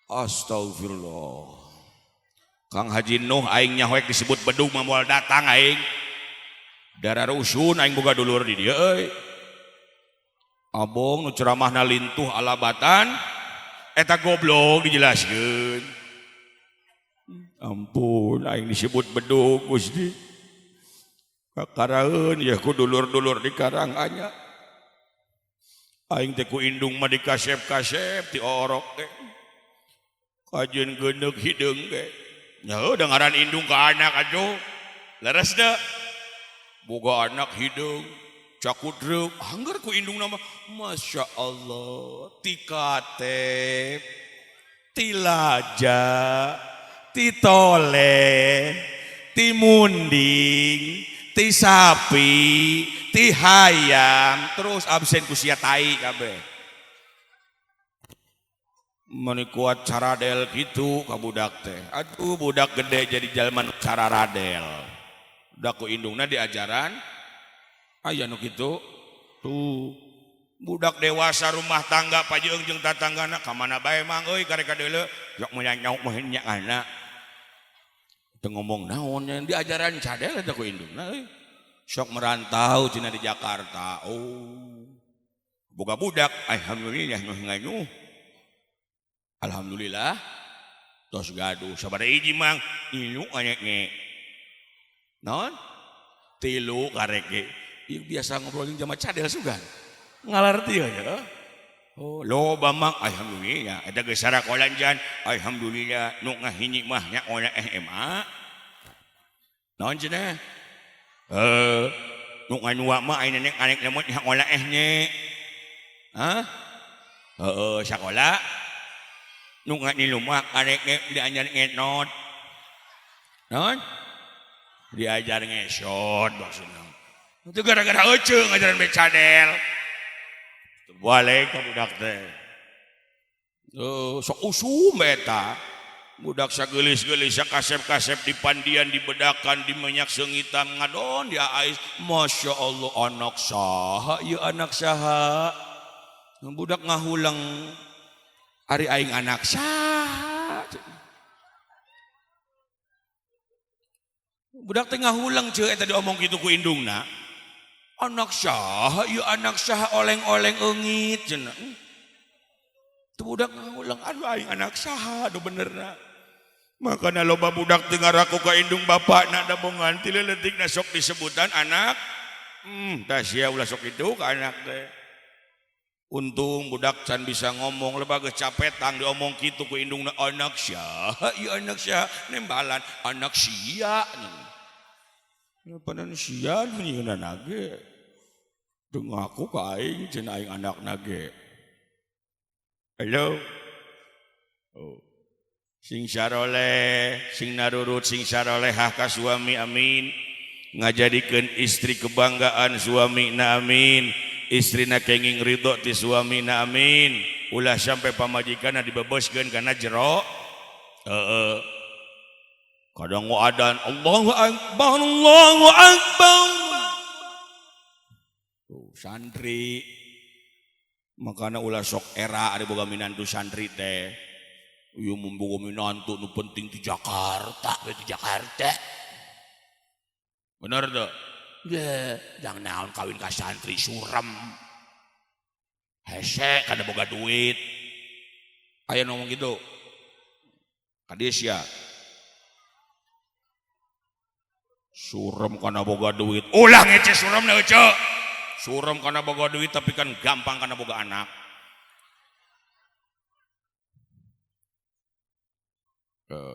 Astagfirullah. Kang Haji Nuh aing nyahoek disebut bedug mah moal datang aing. Darah rusun aing boga dulur di dieu euy. Abong nu ceramahna lintuh alabatan eta goblok dijelaskeun. Ampun aing disebut bedug Gusti. Kakaraeun ya ku dulur-dulur di Karanganyar. Aing teh ku indung mah dikasep-kasep ti orok teh. Kajeun geuneuk hideung ge. Nya heuh ngaran indung ka anak atuh. Leres da. Boga anak hideung cakudreuk angger ku indung nama Masya Allah ti katep ti laja ti tole ti munding ti sapi ti hayam terus absen ku sia tai kabeh. Meni kuat caradel gitu ka budak teh. Aduh budak gede jadi jalma nu cararadel. Udah ku indungna diajaran aya nu kitu tuh. Budak dewasa rumah tangga pajeung jeung tatanggana ka mana bae mang euy karek kadeuleu sok meunang nyauk mah nya anak. Teu ngomong naon nya diajaran cadel eta ku indungna euy. Sok merantau cenah di Jakarta. Oh. Boga budak alhamdulillah nu nganyuh. Alhamdulillah tos gaduh sabaraha hiji mang ilu aya ge. Naon? 3 karek ge. Ieu biasa ngobrol jeung jama cadel sugan. Ngalarti ya. Oh, loba mah alhamdulillah eta geus sarakolan jan alhamdulillah nu ngahiji mah nya olah SMA. Naon cenah? Heuh, nu ngadua mah ayeuna nek arek lemot sakola eh nye. Hah? Heeh, sakola. Nu ngatilu mah arek ge diajar ngenot. Naon? Diajar ngesot maksudna. Itu gara-gara ece ngajaran becadel. Balik ka budak teh. Oh, sok usum eta. Budak sageulis-geulis sakasep-kasep dipandian, dibedakan, diminyak seungitan, ngadon dia ais. Masya Allah anak saha ieu anak saha. Budak ngahulang ari aing anak saha. Budak teh ngahulang ceu eta diomong kitu ku indungna. Anak saha ieu anak saha oleng-oleng eungit cenah. Tuh budak ngahulang aduh aing anak saha aduh benerna. Makana loba budak teu ngaraku ka indung bapakna da bongan ti leutikna sok disebutan anak. Tah sia ulah sok kitu ka anak teh. Untung budak can bisa ngomong loba geus capetang diomong kitu ku indungna anak saha ieu anak saha nembalan anak sia. Panan sia nu nyieunna ge. Teu ngaku ka aing cenah aing anakna ge. Halo. Oh. Sing saroleh, sing narurut, sing sarolehah ka suami amin. Ngajadikeun istri kebanggaan suamina amin. Istrina kenging ridho ti suamina amin. Ulah sampai pamajikanna dibebaskeun kana jero. Heeh. Kadang adan Allahu Akbar, Allahu Akbar. Tuh, santri. Makana ulah sok era ari boga minantu santri teh. Ieu mun boga minantu nu penting di Jakarta, we di Jakarta. Bener teu? Ye, jang naon kawin ka santri surem. Hese kada boga duit. Aya ngomong gitu. Kadieu sia. Surem kana boga duit. Ulah ngece suremna ece. Surem kana boga duit tapi kan gampang kana boga anak.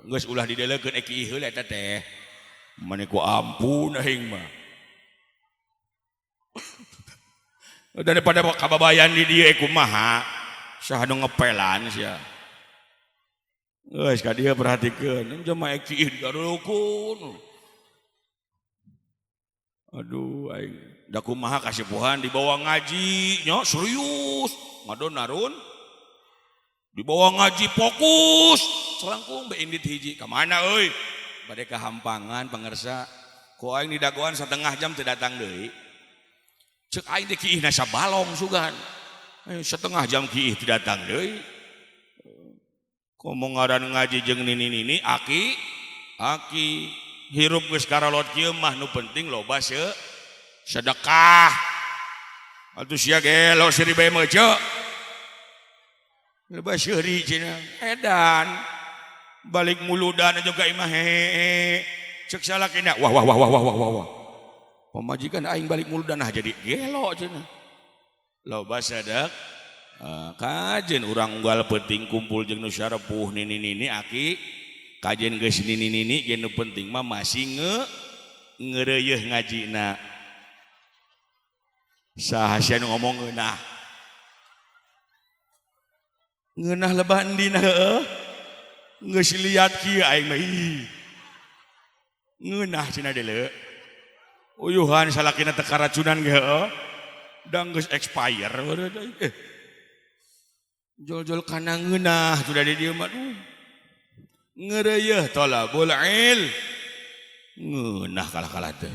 Geus ulah didelekeun eki heula eta teh. Mane ku ampun aing mah. Daripada kababayan di dieu kumaha? Saha nu ngepelan sia. Geus ka dieu perhatikeun, jama eki digarukun. Aduh aing da kumaha kasipuhan dibawa ngaji nya serius ngadon narun dibawa ngaji fokus selangkung be indit hiji ka mana euy bade ka hampangan pangersa ku aing didagoan setengah jam teu datang deui ceuk aing teh kiihna sabalong sugan setengah jam kiih teu datang deui komo ngaran ngaji jeung nini-nini aki aki hirup geus karalot kieu mah nu penting loba sedekah atuh sia gelo seuri bae mah ceu loba seuri cenah edan balik muludan juga imah hehehe ceuk salakina wah wah wah wah wah wah wah pamajikan aing balik muludan nah jadi gelo cenah loba sedekah kajen urang unggal penting kumpul jeung nu sarepuh nini-nini aki kajen geus nini-nini ge nu penting mah masih ngeureuyeeh ngajina saha sia nu ngomong ngeunah ngeunah lebah endina heueuh geus liat kieu aing mah ih ngeunah cenah deuleu uyuhan salakina teh karacunan ge heueuh da geus expire jol-jol kana ngeunah sudah di dieu mah ngeureuyeeh tolabul il ngeunah kalah-kalah teh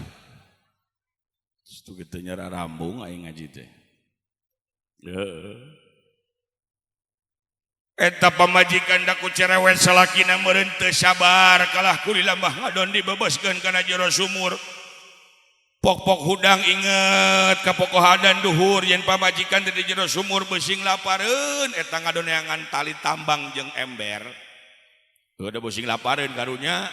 situ kitu nyara rambung aing ngaji teh heueuh eta pamajikan da ku cerewet salakina meureun teu sabar kalah ku dilambah ngadon dibebaskeun kana jero sumur pok-pok hudang inget ka pokohadan duhur yen pamajikan teh di jero sumur beusing lapareun eta ngadon neangan tali tambang jeung ember udah bosing lapareun karunya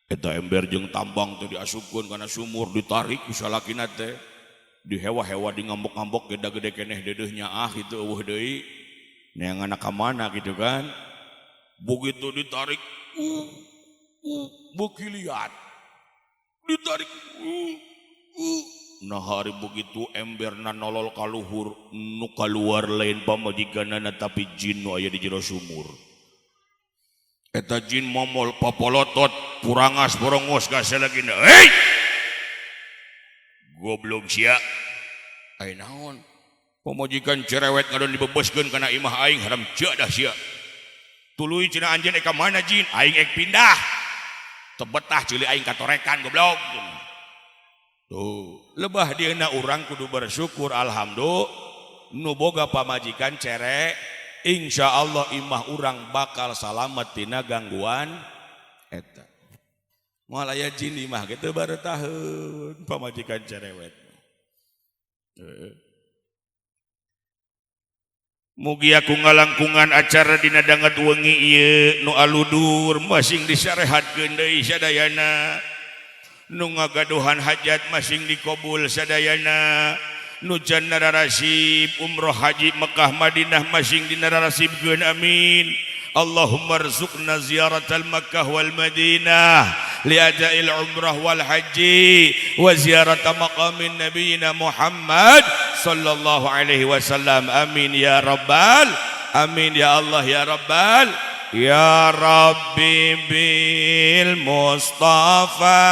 Eta ember jeung tambang teh diasupkeun kana sumur ditarik ku salakina teh. Dihewa-hewa di ngambek-ngambek gede-gede keneh dedeuh nyaah gitu eueuh deui. Neangan ka mana gitu kan. Begitu ditarik beuki liat. Ditarik nah hari begitu emberna nolol kaluhur nu kaluar lain pamajikanana tapi jin nu aya di jero sumur. Eta jin momol papolotot purangas borongos ka salakina. Hei! Goblok sia. Ai naon? Pamajikan cerewet ngadon dibebeskeun kana imah aing haram jadah sia. Tuluy cenah anjeun ek ka mana jin? Aing ek pindah. Teu betah ceuli aing katorekan goblok. Tuh, lebah dieuna urang kudu bersyukur alhamdulillah nu boga pamajikan cerek insya Allah imah urang bakal salamet tina gangguan eta. Moal aya jin imah kitu baru tahun pamajikan cerewet. Mugi aku ngalangkungan acara dina danget wengi ieu nu aludur masing disarehatkeun deui sadayana. Nu ngagaduhan hajat masing dikabul sadayana. Nu can nararasib umroh haji Mekah Madinah masing dinararasibkeun amin. Allahumma rzuqna ziyaratal Makkah wal Madinah li adail umrah wal haji wa ziyarata maqamin nabiyina Muhammad sallallahu alaihi wasallam amin ya rabbal amin ya Allah ya rabbal ya rabbi bil Mustafa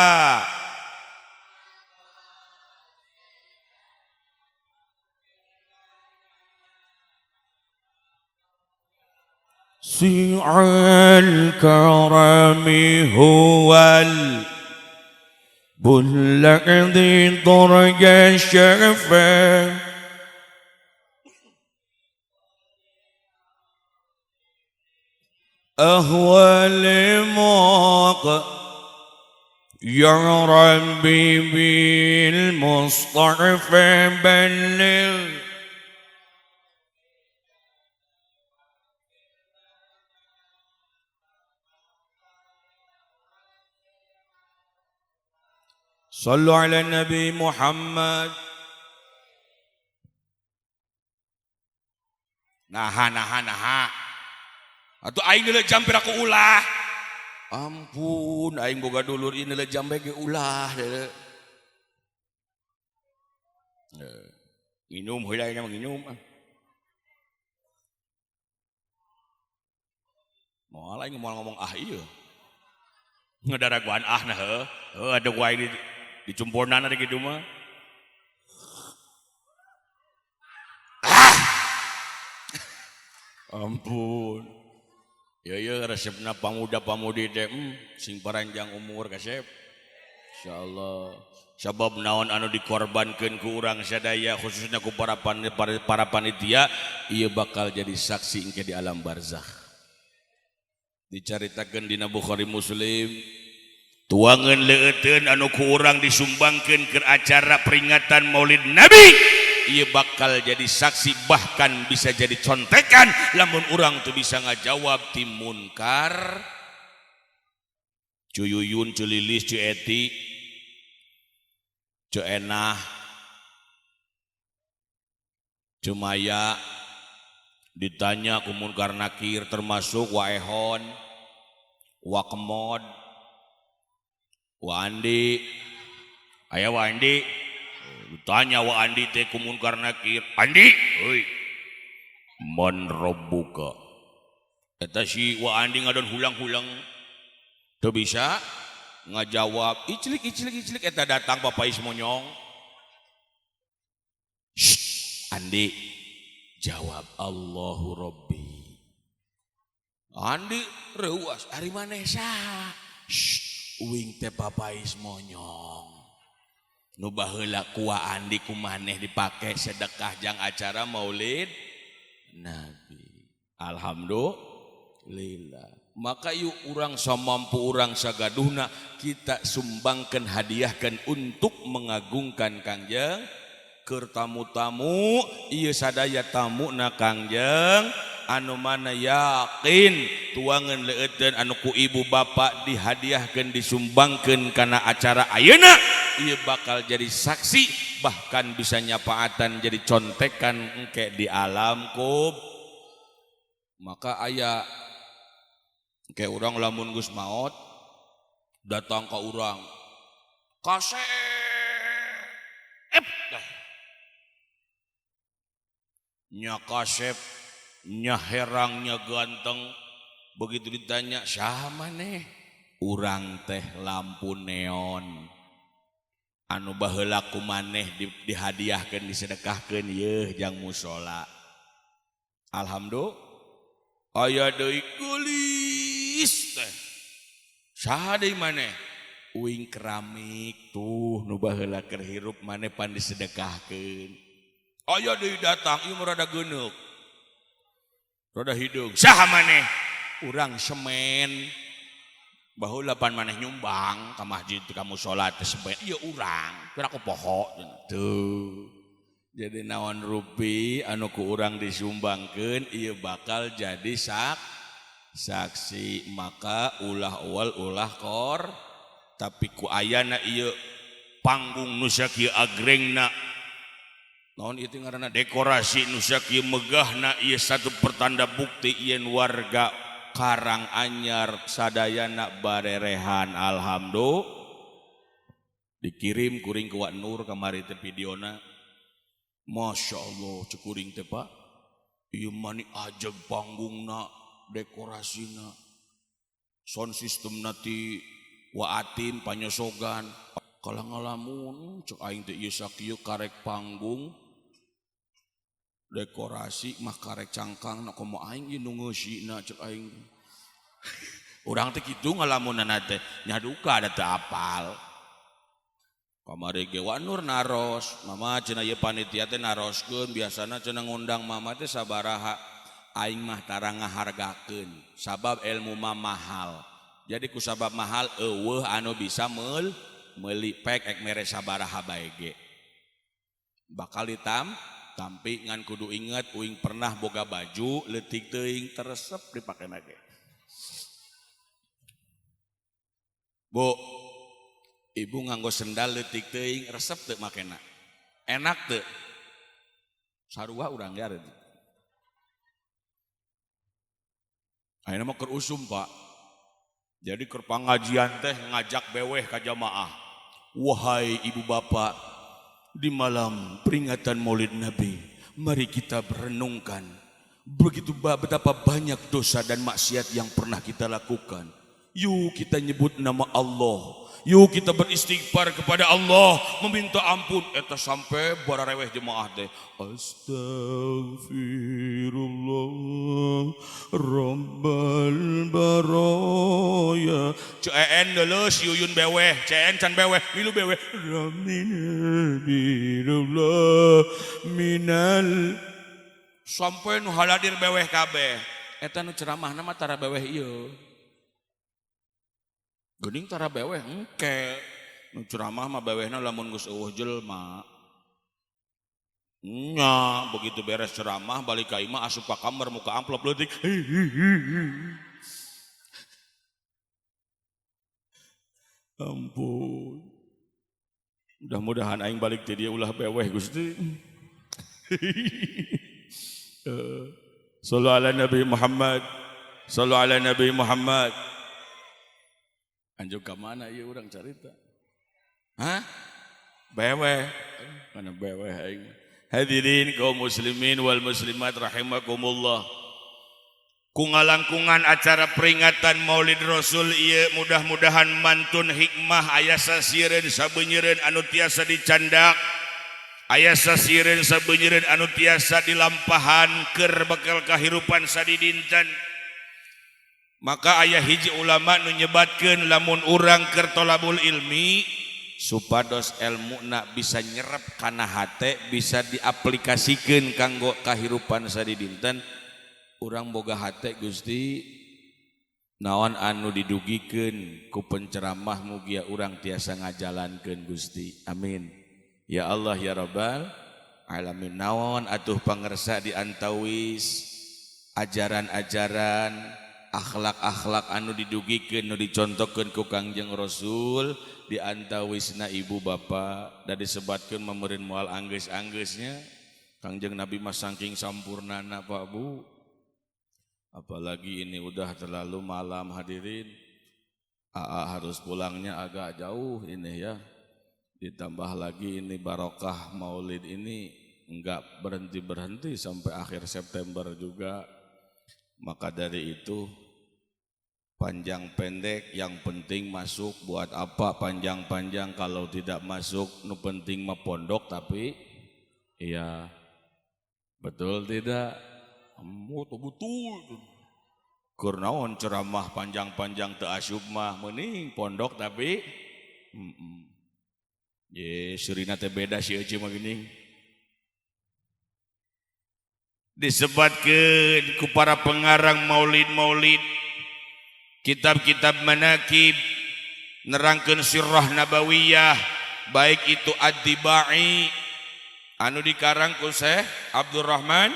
si'al karami huwal bulladhi darja syafa ahwal muq ya rabbi bil mustafa balligh صلوا على النبي محمد. Naha naha naha atuh aing deuleu jam pira ku ulah. Ampun aing boga dulur ieu deuleu jam bae ge ulah deuleu. Nginum heula aing mah nginum ah. Moal aing moal ngomong ah ieu. Ngedaraguan ah nah heuh. Heuh ada gua aing dicumponan ari kitu mah. Ah! Ampun. Ya ya resepna pamuda-pamudi teh sing paranjang umur kasep. Insyaallah. Sabab naon anu dikorbankeun ku urang sadaya khususnya ku para panitia ieu bakal jadi saksi engke di alam barzakh. Dicaritakeun dina Bukhari Muslim tuangan leuteun anu ku urang disumbangkeun ke acara peringatan Maulid Nabi ieu bakal jadi saksi bahkan bisa jadi contekan lamun urang tuh bisa ngajawab ti munkar Cu Yuyun, Cu Lilis, Cu Eti, Cu Enah, Cu Maya ditanya ku munkar nakir termasuk wa Ehon, wa Kemod, wa Andi, aya wa Andi, ditanya wa Andi teh ku munkar nakir, Andi, heuy, man rabbuka, eta si wa Andi ngadon hulang-hulang, teu bisa ngajawab, iclik iclik iclik eta datang papais monyong, shh, Andi, jawab Allahu Rabbi, Andi reuas, ari maneh saha, shh, uing teh papais monyong nu baheula ku Andi ku maneh dipake sedekah jang acara Maulid Nabi. Alhamdulillah. Maka yuk urang samampu urang sagaduhna kita sumbangkan hadiahkan untuk mengagungkan Kangjeng keur tamu-tamu ieu sadaya tamuna Kangjeng Anu mana yakin tuangan leueutkeun anu ku ibu bapak dihadiahkeun disumbangkeun kana acara ayeuna ieu bakal jadi saksi bahkan bisa nyapaatan jadi contekan engke di alam kub. Maka aya engke urang lamun geus maot datang ka urang kasep dah nya kasep nya herang nya ganteng. Begitu ditanya saha maneh, urang teh lampu neon anu baheula ku maneh dihadiahkeun disedekahkeun yeuh jang musala. Alhamdulillah aya deui geulis teh saha deui maneh, uing keramik tuh nu baheula keur hirup maneh pan disedekahkeun. Aya deui datang ieu mah rada geuneuk rada hideung, saha maneh, urang semen baheula pan maneh nyumbang ka masjid ka musala teh semen ieu urang keur aku poho tuh. Jadi naon rupi anu ku urang disumbangkeun ieu bakal jadi saksi. Maka ulah awal ulah kor tapi ku ayana ieu panggung nu sakieu agrengna naon ieu teh ngaranna dekorasi nu sakieu megahna ieu satu pertanda bukti yen warga Karanganyar sadayana barerehan. Alhamdulillah dikirim kuring ku Wak Nur kamari teh videona. Masya Allah cekuring teh Pak ieu mani ajeg panggungna dekorasina sound systemna ti Waatin panyosogan kalah ngalamun cek aing teh ieu sakieu karek panggung dekorasi mah karek cangkang na komo aing ieu nu ngeusina cek aing. Urang teh kitu ngalamunana teh nyaduka da teu apal. Kamari ge Wak Nur naros, mama cenah ieu panitia teh naroskeun biasana cenah ngundang mama teh sabaraha, aing mah tara ngahargakeun sabab ilmu mah mahal. Jadi ku sabab mahal eueuh anu bisa meuli pek ek mere sabaraha bae ge. Bakal ditampi ngan kudu inget uing pernah boga baju leutik teuing teresep dipakena ge. Bu, ibu nganggo sendal leutik teuing resep teu makena. Enak teu? Sarua urang ge ari. Ayeuna mah keur usum, Pak. Jadi keur pangajian teh ngajak beweh ka jamaah. Wahai ibu bapak, di malam peringatan Maulid Nabi, mari kita merenungkan begitu betapa banyak dosa dan maksiat yang pernah kita lakukan. Yuk kita nyebut nama Allah. Yuk kita beristighfar kepada Allah, meminta ampun. Eta sampai barareweh jemaah teh. Astagfirullah Rabbal baraya. CN deuleu si Yuyun beweh, CN can beweh, milu beweh. Rabbirullah minal sampai nu haladir beweh kabeh. Eta nu ceramahna mah tara beweh ieu. Geuning tara beweh engke nu ceramah mah bewehna lamun geus eueuh jelema. Nya begitu beres ceramah balik ka imah asup ka kamar muka amplop leutik. Ampun. Mudah-mudahan aing balik ti dieu ulah beweh Gusti. Sallu ala Nabi Muhammad. Sallu ala Nabi Muhammad. Anjuk ka mana ieu urang carita? Hah? Beweh. Mana beweh aing. Hadirin kaum muslimin wal muslimat rahimakumullah. Ku ngalangkungan acara peringatan Maulid Rasul ieu mudah-mudahan mantun hikmah aya sasieureun sabeunyereun anu tiasa dicandak. Aya sasieureun sabeunyereun anu tiasa dilampahan keur bekal kahirupan sadidinten. Maka ayah hiji ulama nu nyebatkeun lamun urang keur tolabul ilmi supados elmuna bisa nyerep kana hate bisa diaplikasikeun kanggo kahirupan sadidinten. Urang boga hate Gusti naon anu didugikeun ku penceramah mugia urang tiasa ngajalankeun Gusti. Amin ya Allah ya Rabbal alamin. Naon atuh pangersa di antawis Ajaran-ajaran akhlak-akhlak anu didugikeun nu dicontohkeun ku Kangjeng Rasul di antawisna ibu bapa da disebatkeun meureun moal anggeus-anggeusnya. Kangjeng Nabi mah saking sampurnana Pak Bu. Apalagi ini udah terlalu malam hadirin. AA harus pulangnya agak jauh ini ya. Ditambah lagi ini barokah maulid ini enggak berhenti-berhenti sampai akhir September juga. Maka dari itu panjang pendek yang penting masuk. Buat apa panjang-panjang kalau tidak masuk? Nu penting mah pondok tapi iya betul tidak? Betul. Keur naon ceramah panjang-panjang teu asup mah mending pondok tapi Ye seurina teh beda si euceu mah geuning. Disebatkeun ku para pengarang maulid-maulid kitab-kitab manakib nerangkeun sirah nabawiyah baik itu Ad-Dibai anu dikarang ku Syekh Abdurrahman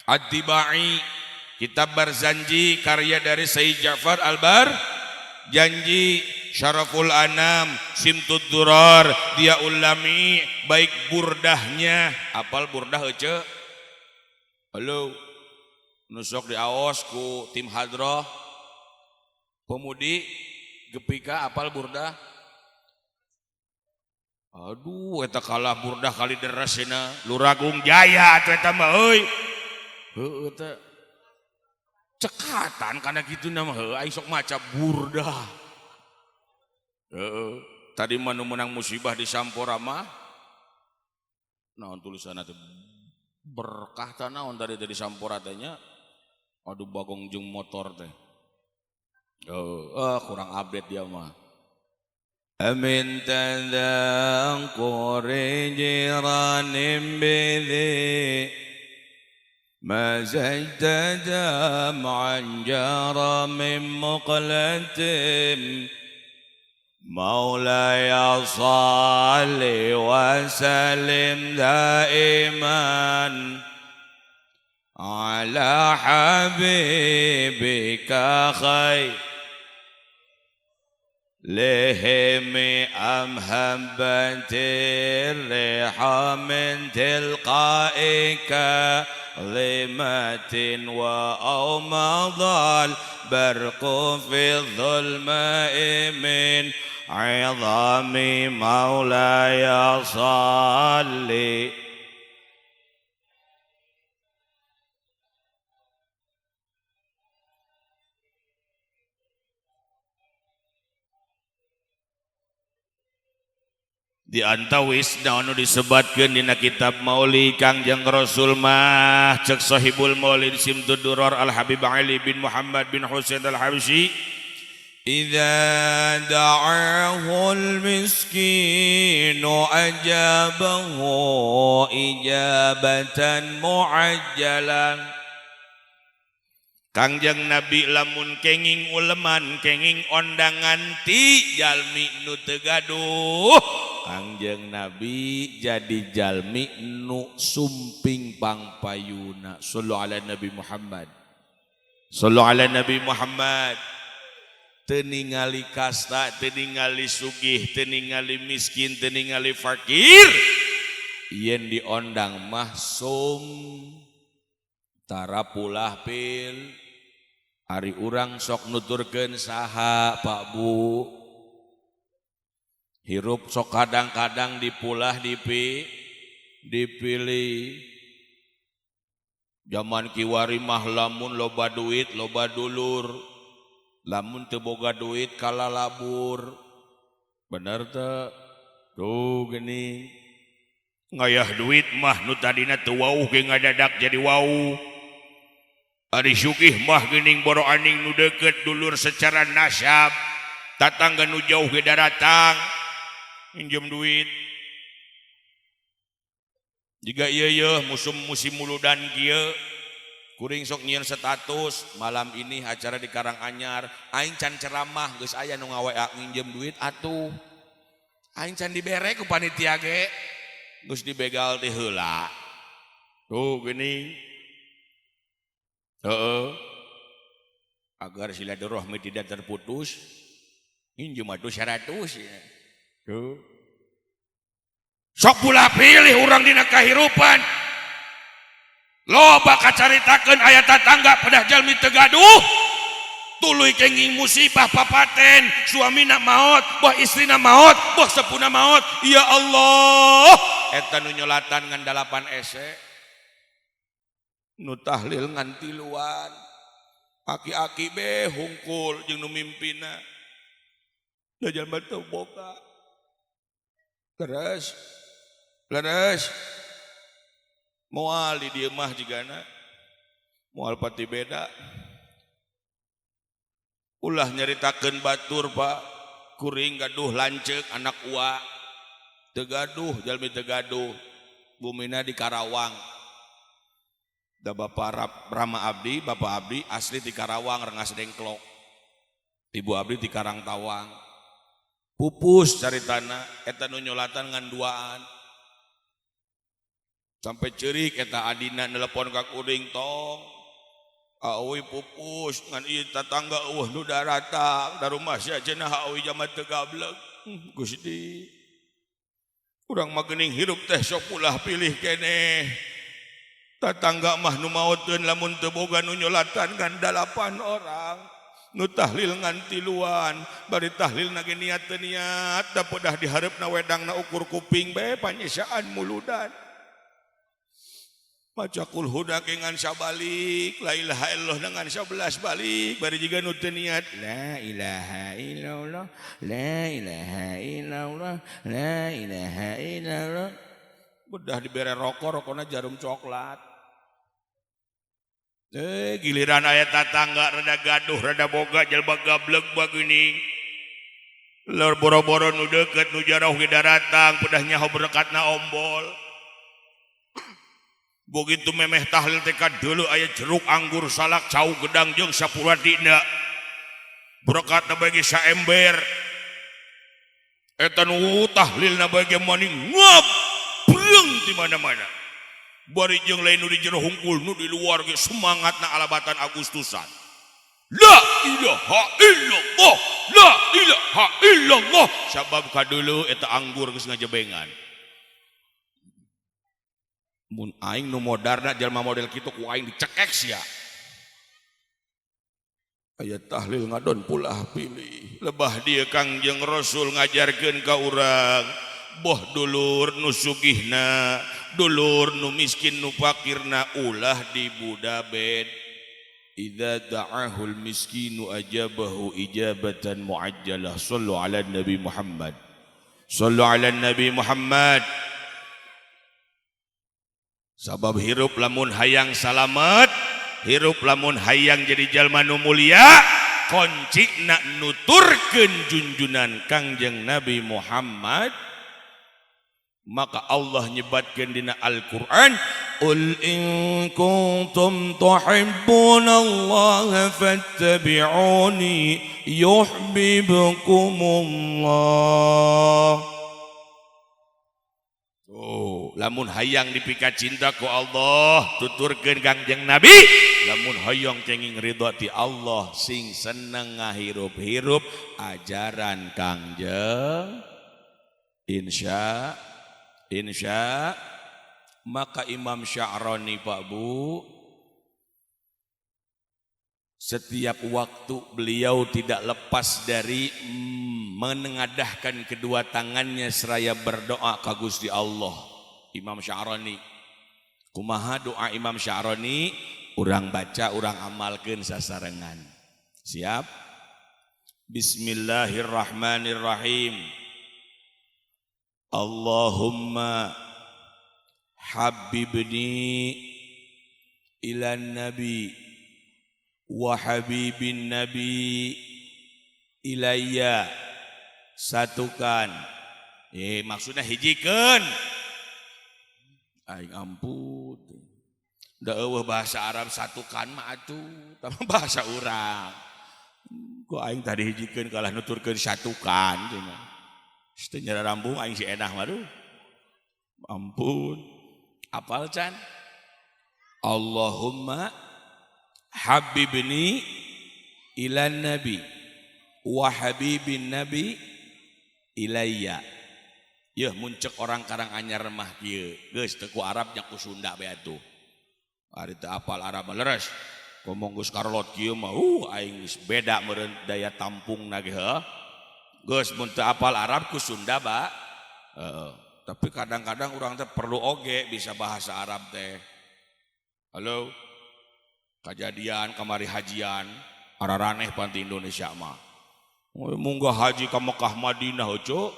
Ad-Dibai, kitab Barzanji karya dari Sayyid Ja'far Al-Bar Janji, Syaraful Anam, Simtud Durar, Diaul Lami, baik burdahnya. Apal burdah euceu? Halo, nusok diaos ku tim hadroh pemudi gepika apal burdah? Aduh, eta kalah burdah kali deresina Luragung Jaya atuh eta mah euy. Heueuh teh cekatan kana kitu na mah heueuh aing sok maca burdah. Heueuh, tadi mah nu meunang musibah di Sampora mah naon tulisanna teh berkah tah naon tadi teh di Sampora teh nya. Aduh bagong jeung motor teh. Kurang update dia mah. Amin tadangkuri jiranin bidhi mazajta dam'an jara min muqlatin Maulaya salli wa sallim daiman ala habibika khair lihimi am habbatir riha min tilqaika limatin wa awmadal barqu fi dhulma'i min عظامي مولاي صلي di antawis naon nu disebatkeun dina kitab Maulid Kangjeng Rasul mah cek sahibul Maulid Simtud Durar Al Habib Ali bin Muhammad bin Husain Al Habsyi إذا دعاه المسكين أجابه إجابة معجلة. Kangjeng Nabi lamun kenging uleman kenging ondangan ti jalmi nu teu gaduh, Kangjeng Nabi jadi jalmi nu sumping pangpayuna. Sallu ala Nabi Muhammad. Sallu ala Nabi Muhammad. Teu ningali kasta, teu ningali sugih, teu ningali miskin, teu ningali fakir. Yen diondang mah sum tara pulah pil. Ari urang sok nuturkeun saha Pak Bu. Hirup sok kadang-kadang dipulah dipilih. Zaman kiwari mah lamun loba duit loba dulur. Lamun teu boga duit kalalabur. Bener teu? Tuh geuning. Ngayah duit mah nu tadina teu wauh ge ngadadak jadi wauh. Ari sugih mah geuning boro aning nu deukeut dulur secara nasab. Tatangga nu jauh ge daratang minjem duit. Jiga ieu yeuh musim musim muludan kieu. Kuring sok nyieun status malam ini acara di Karanganyar, aing can ceramah geus aya nu ngawa nginjem duit atuh. Aing can dibere ku panitia ge geus dibegal teh heula. Tuh geuning. Heeh. Agar silaturahmi tidak terputus, injem atuh 100 ya. Tuh. Sok pula pilih urang dina kahirupan. Loba kacaritakeun aya tatangga pedah jalmi teu gaduh. Tuluy kenging musibah papaten, suamina maot, boh istrina maot, boh sepuna maot. Ya Allah, eta nu nyolatan ngan 8 ese. Nu tahlil ngan 3. Aki-aki be hungkul jeung nu mimpina. Da jalma teu boga. Terus leres moal di dieu mah jigana. Moal pati beda. Ulah nyaritakeun batur Pak, kuring gaduh lanceuk anak ua. Teu gaduh jalmi teu gaduh. Bumina di Karawang. Da Bapak Rama Abdi, Bapak Abdi asli di Karawang, Rengas Dengklok. Ibu Abdi di Karangtawang. Pupus caritana, eta nu nyolatan ngan duaan. Sampai ceurik eta adina nelepon ka kuring tong. Awi pupus ngan ieu tatangga eueuh nu daratang, da rumah sia cenah awi jaman teu gableg. Gusti. Urang mah geuning hirup teh sok ulah pilih keneh. Tatangga mah nu maoteun lamun teu boga nu nyolatan ngan 8 orang. Nu tahlil ngan 3, bari tahlil na ge niat teu niat, da pedah dihareupna wedangna ukur kuping bae panyesaan muludan. Maca kul huda ge ngan sabalik, la ilaha illallah ngan 11 balik, bari jiga nu teu niat la ilaha illallah, la ilaha illallah, la ilaha illallah. Bedah dibere rokok, rokokna jarum coklat. Giliran aya tatangga rada gaduh, rada boga jelema gablek bageuning. Lor boro-boro nu deukeut nu jauh ge daratang, pedah nyaho berekatna ombol. Begitu memeh tahlil teh kadeuleu aya jeruk anggur salak cau gedang jeung sapuratina. Berekatna bagi saember. Eta nu tahlilna bagi maning ngap breung di mana-mana. Bari jeung lain nu di jero hungkul nu di luar ge semangatna alabatan Agustusan. La ilaha illallah, la ilaha illallah. Sabab kadeuleu eta anggur geus ngajebengan. Mun aing nu modarna jalma model kitu ku aing dicekek sia. Aya tahlil ngadon pulah pilih. Lebah dieu Kangjeng Rasul ngajarkeun ka urang. Boh dulur nu sugihna, dulur nu miskin nu fakirna ulah dibudabed. Idza da'ahul miskinu ajabahu ijabatan muajjalah. Sallu ala Nabi Muhammad. Sallu ala Nabi Muhammad. Sabab hirup lamun hayang salamet, hirup lamun hayang jadi jalma nu mulia, kuncina nuturkeun junjunan Kangjeng Nabi Muhammad. Maka Allah nyebatkeun dina Al-Qur'an, Qul in kuntum tuhibbunallaha fattabi'uni yuhibbukumullah. Oh, lamun hayang dipika cinta ku Allah, tuturkeun Kangjeng Nabi. Lamun hayang kenging ridho ti Allah, sing seneng ngahirup-hirup ajaran Kangjeng. Insya Insya. Maka Imam Sya'rani Pak Bu, setiap waktu beliau tidak lepas dari menengadahkan kedua tangannya seraya berdoa ka Gusti Allah. Imam Sya'rani. Kumaha doa Imam Sya'rani? Urang baca, urang amalkeun sasarengan. Siap? Bismillahirrahmanirrahim. Allahumma habibni ilan nabi wa habibin nabi ilayya. Satukan. Maksudnya hijikeun. Aing ampun. Da eueuh bahasa Arab satukan mah atuh, tah bahasa urang. Ku aing tadi hijikeun kalah nuturkeun satukan cenah. Teu nyara rambung aing si enah mah duh. Ampun. Apal can? Allahumma Habibni ilan nabi wa habibin nabi ilayya. Yeuh mun cek orang Karanganyar mah kieu, geus teu ku Arab nya ku Sunda bae atuh. Ari teu apal Arab mah leres. Ngomong geus karolot kieu mah aing geus beda meureun daya tampungna ge heuh. Geus mun teu apal Arab ku Sunda ba. Heeh. Tapi kadang-kadang urang teh perlu oge bisa bahasa Arab teh. Halo. Kajadian kamari hajian araraneh panti Indonesia mah. Munggah haji ka Mekah Madinah heuh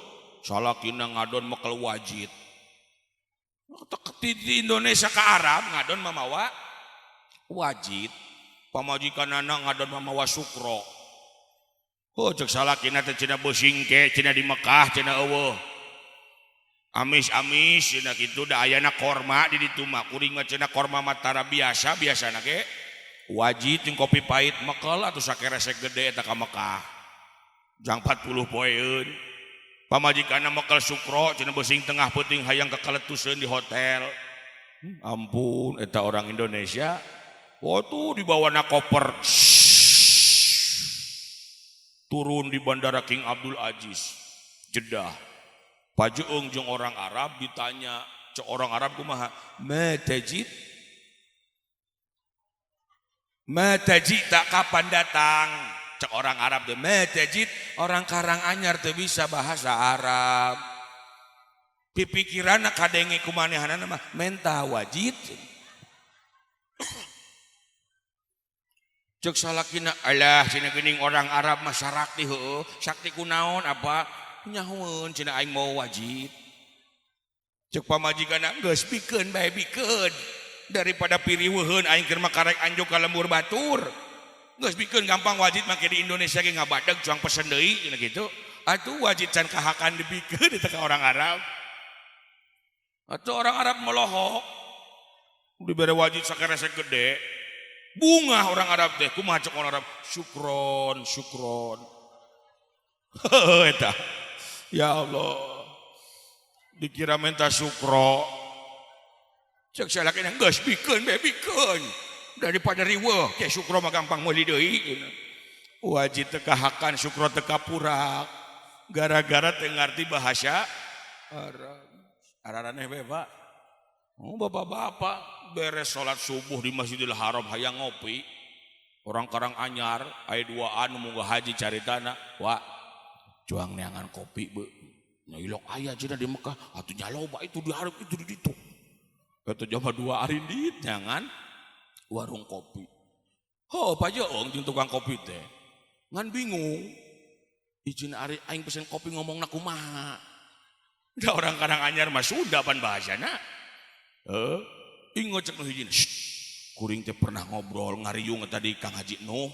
salakina ngadon mekel wajit. Di Indonesia ke Arab ngadon mamawa wajit. Pamajikanana ngadon mamawa sukro. Oh cek salakina teh cenah beusingke cenah di Mekah cenah eueuh. Amis-amis cenah kitu da ayana korma di ditu mah kuring mah cenah korma mah tara biasa biasana ge. Wajit jeung kopi pahit mekel atuh sakeresek gede eta ka Mekah. Jang 40 poeun. Pamajikanna mekel sukro cenah beusing tengah peuting hayang kekeletuseun di hotel. Ampun eta orang Indonesia. Waktu dibawana koper. Turun di Bandara King Abdul Aziz, Jeddah. Pajeung jeung orang Arab ditanya, cek orang Arab kumaha? Ma tajid? Ma tajid tak kapan datang? Cek orang Arab teh ma tajid, orang Karanganyar teu bisa bahasa Arab. Pipikiranna kadenge kumanehanana mah menta wajid. Cek salakina alah cenah geuning orang Arab mah sarakti heueuh, sakti kunaon apa? Nyahoeun cenah aing mau wajid. Cek pamajikanna geus bikeun bae bikeun. Daripada piriweuheun aing keur mah karek anjuk ka lembur batur. Geus bikeun gampang wajid make di Indonesia ge ngabadeg cuang pesen deui cenah kitu. Atuh wajid can kahakan dibikeun eta ka orang Arab. Atuh orang Arab melohok. Dibere wajid sakeresek gede. Bunga orang Arab teh kumaha cek orang Arab? Syukron, syukron. Heuh eta. Ya Allah. Dikira minta sukro. Cek salakina geus bikeun bae bikeun. Daripada riweuh ke sukro mah gampang meuli deui. Wajib teu kahakan sukro teu kapurak. Gara-gara teu ngarti bahasa Arab. Araraneh bae Pak. Oh bapak-bapak beres salat subuh di Masjidil Haram hayang ngopi. Orang Karanganyar aya duaan munggah haji caritana, "Wak, cuang neangan kopi be." Nya ilok aya cenah di Mekah, atuh nya loba itu di hareup itu di ditu. Eta jama dua arindit nyangan warung kopi. Ho pajeung jeung tukang kopi teh. Ngan bingung. Izin ari aing pesen kopi ngomongna kumaha. Da orang Karanganyar mah Sunda pan bahasana. Heuh, ingot cek nu hijina. Kuring teh pernah ngobrol ngariung tadi Kang Haji Nuh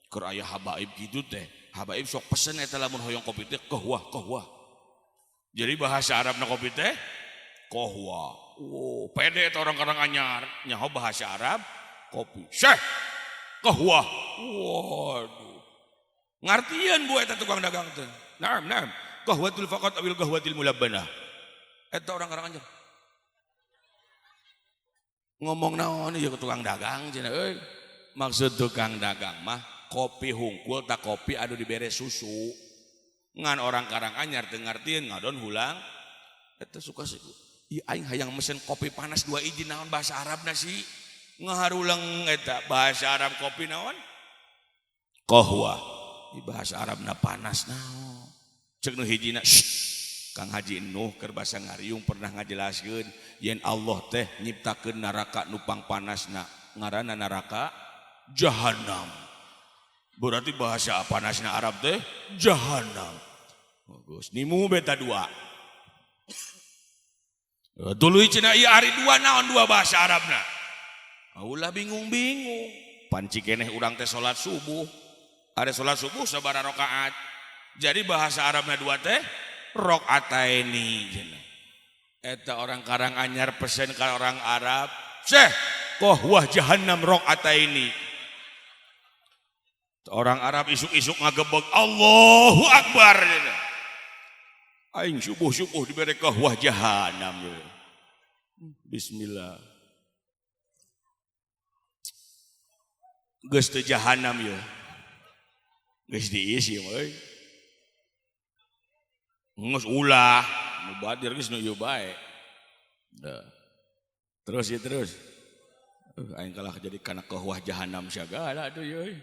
keur aya habaib kitu teh. Habaib sok pesen eta lamun hoyong kopi teh kohwah kohwah. Jadi bahasa Arabna kopi teh kohwah. Wow, pede eta orang Karanganyar nyaho bahasa Arab kopi. Syekh kohwah. Waduh. Ngartieun bu eta tukang dagang teh. Naam, naam. Qahwatul faqat awil qahwatil mulabbanah. Eta orang Karanganyar. Ngomong naon ieu ke tukang dagang cenah euy. Maksud tukang dagang mah kopi hungkul tak kopi anu dibere susu. Ngan orang Karanganyar teu ngartieun ngadon hulang. Eta suka sih. Ieu aing hayang mesen kopi panas dua izin naon bahasa Arabna sih. Ngaharulang eta bahasa Arab kopi naon? Qahwah. Di bahasa Arabna panas naon. Cek nu hijina, Kang Haji Nuh keur basa ngariung pernah ngajelaskeun yen Allah teh nyiptakeun neraka nu pangpanasna ngaranna neraka jahanam. Berarti bahasa panasna Arab teh jahanam. Bagus, nimu beta dua. Tuluy cenah ieu ari dua naon dua bahasa Arabna. Ulah bingung-bingung. Panci keneh urang teh salat subuh. Ada salat subuh sabaraha rakaat. Jadi bahasa Arabna dua teh rakaataini cenah. Eta orang Karanganyar pesen ka orang Arab, "Syekh, qahwah jahannam rakaataini." Orang Arab isuk-isuk ngagebeg Allahu Akbar cenah. Aing subuh-subuh dibere qahwah jahannam cenah. Bismillah. Geus teu jahanam ya. Geus diisi mah euy. Geus ulah, mubadir geus nu ieu bae. Dah. Terus ya terus. Aing kalah jadi kana kehwah jahanam sagala atuh euy.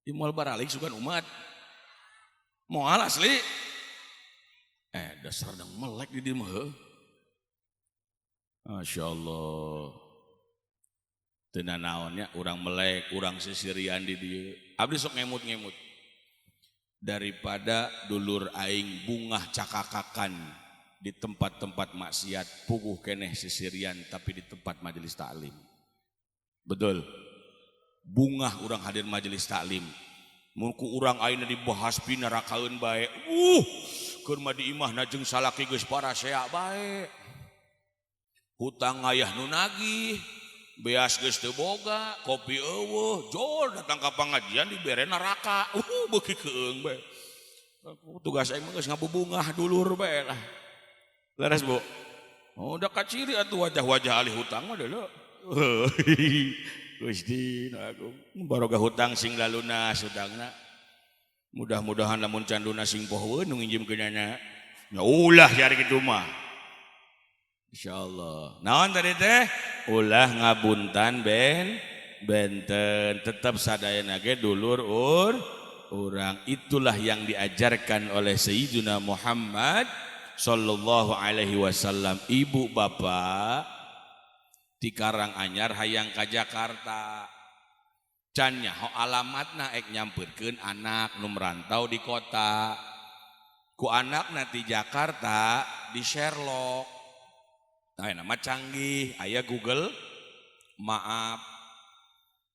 Di moal baralik sugan umat. Moal asli. Dasar dang melek di dieu mah heuh. Masya Allah. Teu nanaonnya urang melek, urang sisirian di dieu. Abdi sok ngemut-ngemut. Daripada dulur aing bungah cakakakan di tempat-tempat maksiat, puguh keneh sisirian tapi di tempat majelis taklim. Betul. Bungah urang hadir majelis taklim. Mun ku urang ayeuna dibahas pinarakaeun bae. Keur mah di imahna jeung salaki geus parasea bae. Hutang ayah nu nagih, beas geus teu boga, kopi eueuh, jol datang ka pangajian dibere neraka. Beuki keung bae. Tugas aing mah geus ngabubungah dulur bae lah. Leres, Bu? Oh, udah kaciri atuh wajah-wajah alih hutang mah deuleu. Gusti agung, baroga hutang sing lalunas hutangna. Mudah-mudahan lamun can lunas sing pohoeun nu nginjemkeunana. Ya ulah jari kitu mah. Insyaallah. Naon tadi teh? Ulah ngabuntan benten, tetap sadayana ge dulur urang. Itulah yang diajarkan oleh Sayyidina Muhammad sallallahu alaihi wasallam. Ibu bapak di Karanganyar hayang ka Jakarta, can nyaho alamatna, ek nyamperkeun anak nu merantau di kota, ku anakna di Jakarta di share loc. Nah, nama canggih, aya Google Maaf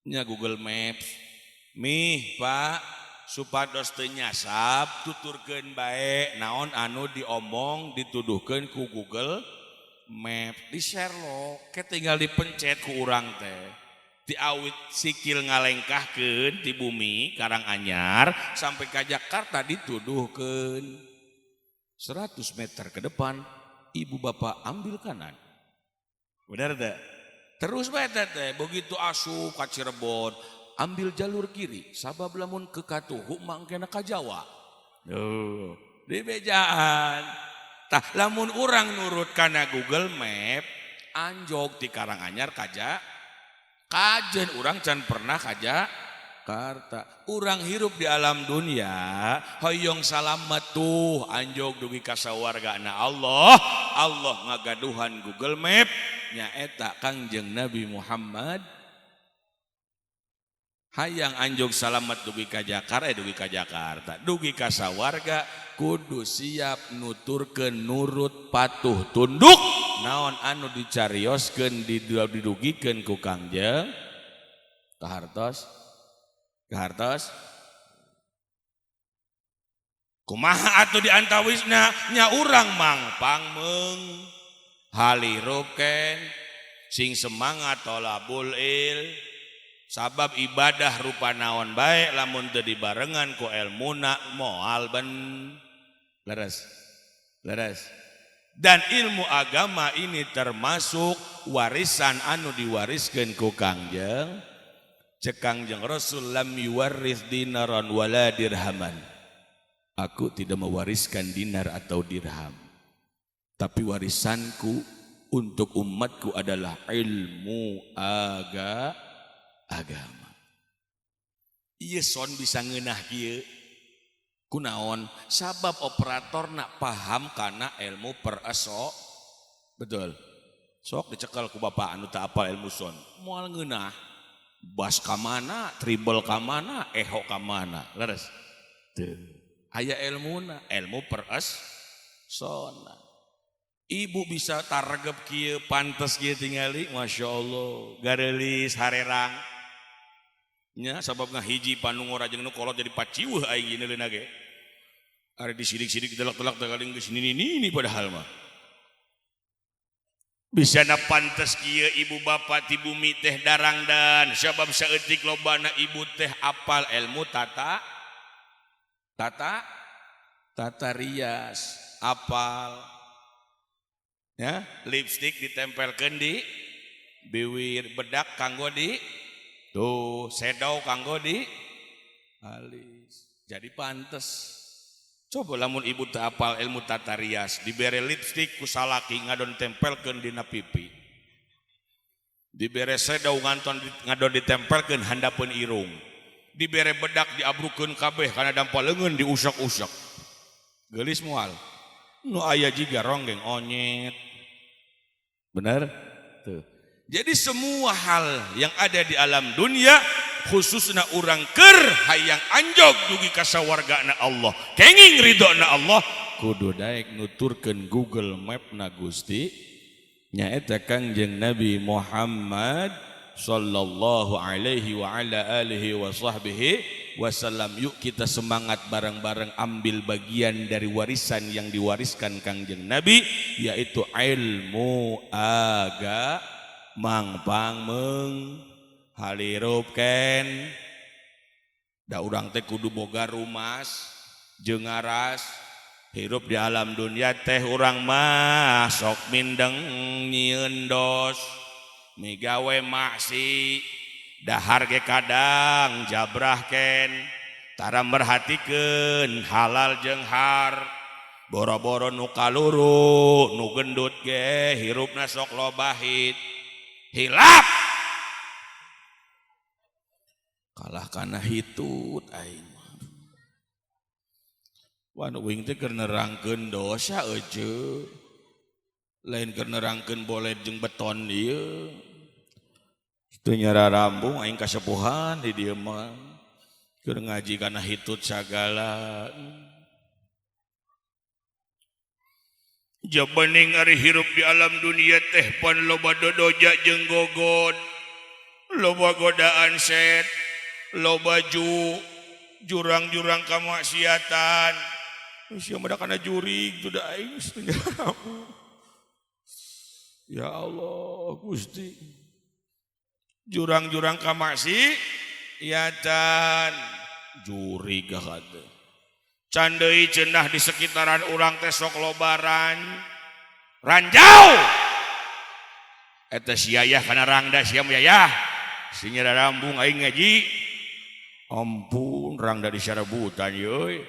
nya, Google Maps. Mih, Pak, supados teu nyasab, tuturkeun bae naon anu diomong, dituduhkeun ku Google Map di share loc ke, tinggal dipencet ku urang teh. Diawit sikil ngalengkahkeun di bumi Karanganyar sampai ke Jakarta, dituduhkeun 100 meter ke depan ibu bapak ambil kanan. Benar tak? Terus bae teh, begitu asup ka Cirebon ambil jalur kiri, sabab lamun ke Katuhu mangkena ka Jawa. Tuh di bejaan. Tah, lamun urang nurut kana Google Map, anjog di Karanganyar kaja kajen, urang can pernah ka Jakarta. Urang hirup di alam dunia hoyong salamet tuh, anjog dugi ka sawargana Allah. Allah ngagaduhan Google Map, nyaeta Kangjeng Nabi Muhammad. Hayang anjog salamet dugi ka Jakarta, dugi ka Jakarta, dugi ka sawarga, kudu siap nuturkeun, nurut, patuh, tunduk naon anu dicarioskeun, didugikeun ku Kangjeng. Kahartos, kahartos kumaha atuh di antawisna nya urang mangpang meng haliruken sing semangat tolabul il, sabab ibadah rupa naon bae lamun teu dibarengan ku elmuna moal ben leres leres. Dan ilmu agama ini termasuk warisan anu diwariskeun ku Kangjeng. Cek Kangjeng Rasul, lam yuwarris dinaran wala dirhaman, aku tidak mewariskan dinar atau dirham, tapi warisanku untuk umatku adalah ilmu agama. Iya, sound bisa ngeunah kieu kunaon? Sabab operator nak paham karena ilmu pereso. Betul. Sok dicekal ku bapak anu tak apal ilmu sound, moal ngeunah. Bass ka mana, treble ka mana, echo ka mana. Leres teu? Aya ilmuna, ilmu peres sona. Ibu bisa targep kieu, pantes kieu tingali, masya Allah, garelis harerang nya, sabab ngahiji panungor jeung nu kolot jadi paciweuh aing gini ge. Ari disidik-sidik, delak-delak teh geus nini-nini, padahal mah bisa na pantes kieu. Ibu bapak ti bumi teh darangdan, sabab saeutik lobana ibu teh apal ilmu tata tata tata rias, apal ya, lipstick ditempelkeun di bibir, bedak kanggo di Tuh shadow kanggo di alis. Jadi pantes. Coba lamun ibu teu apal ilmu tata rias, dibere lipstik ku salaki ngadon tempelkeun dina pipi. Dibere shadow nganton ngadon ditempelkeun handapeun irung. Dibere bedak diabrukeun kabeh kana dampa leungeun diusek-usek. Geulis moal. Nu aya jiga ronggeng onyet. Bener? Tuh. Jadi semua hal yang ada di alam dunia khususna urang keur hayang anjog dugi ka sawargana Allah, kenging ridhona Allah, kudu daek nuturkeun Google Map na Gusti nyaeta Kangjeng Nabi Muhammad sallallahu alaihi wa ala alihi wa sahbihi wasallam. Yuk kita semangat bareng-bareng ambil bagian dari warisan yang diwariskan Kangjeng Nabi, yaitu ilmu aga mangpang meng halirupken. Da urang teh kudu boga rumas jeung ngaras hirup di alam dunia teh. Urang mah sok mindeng nyieun dos migawe maksi, dahar ge kadang jabrahken, tara merhatikeun halal jeung har, boro-boro nu kaluru, nu gendut ge hirupna sok loba hit hilap kalah kana hitut aing mah. Wan uing teh keur nerangkeun dosa euceu, lain keur nerangkeun boleh jeung beton ieu. Teu nyararambung aing kasepuhan di dieu mah. Keur ngaji kana hitut sagala. Jabaning ari hirup di alam dunia teh pan loba dodoja jeung gogod, loba godaan set, loba jurang-jurang kamaksiatan. Sia mah kana jurig tuh da aing geus teu nyararambung. Ya Allah Gusti. Jurang-jurang kamaksiatan jurig kata. Can deui cenah di sekitaran urang teh sok lobaran ranjau. Eta sia yah kana rangda sia yah. Si nyararambung aing ngaji. Ampun rangda disarabutan euy.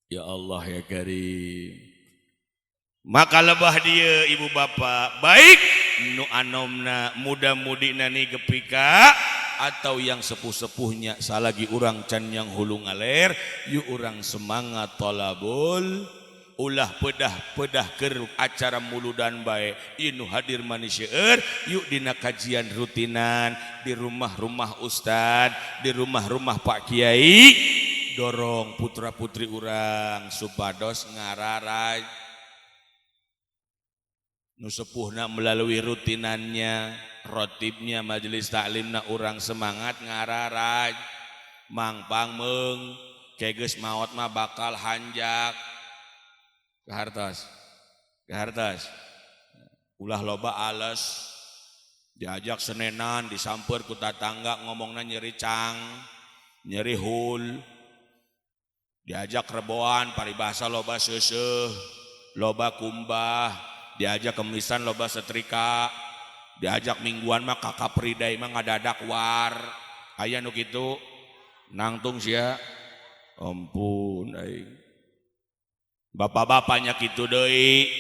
Ya Allah ya Karim. Maka lebah dia ibu bapak baik nu anomna muda-mudina ni gepika atau yang sepuh-sepuhnya salagi urang can yang hulu ngaler, yuk urang semangat tolabul ulah pedah-pedah keur acara muludan bae inu hadir maniseur. Yuk dina kajian rutinan di rumah-rumah ustad, di rumah-rumah Pak Kiai, dorong putra-putri urang supados ngararaj nu sepuhna melalui rutinannya, rotibnya, majelis taklimna urang semangat ngararaj mangpang meng kegeus maot mah bakal hanjak kahartos kahartos. Ulah loba ales diajak senenan disamper ku tatangga ngomongna nyeri cang nyeri hul, diajak reboan paribasa loba seuseuh loba kumbah, diajak kemisan loba setrika, diajak mingguan mah kakak peridai mah ngadadak war. Aya nu kitu nangtung sia. Ampun aing. Bapak-bapaknya kitu deui.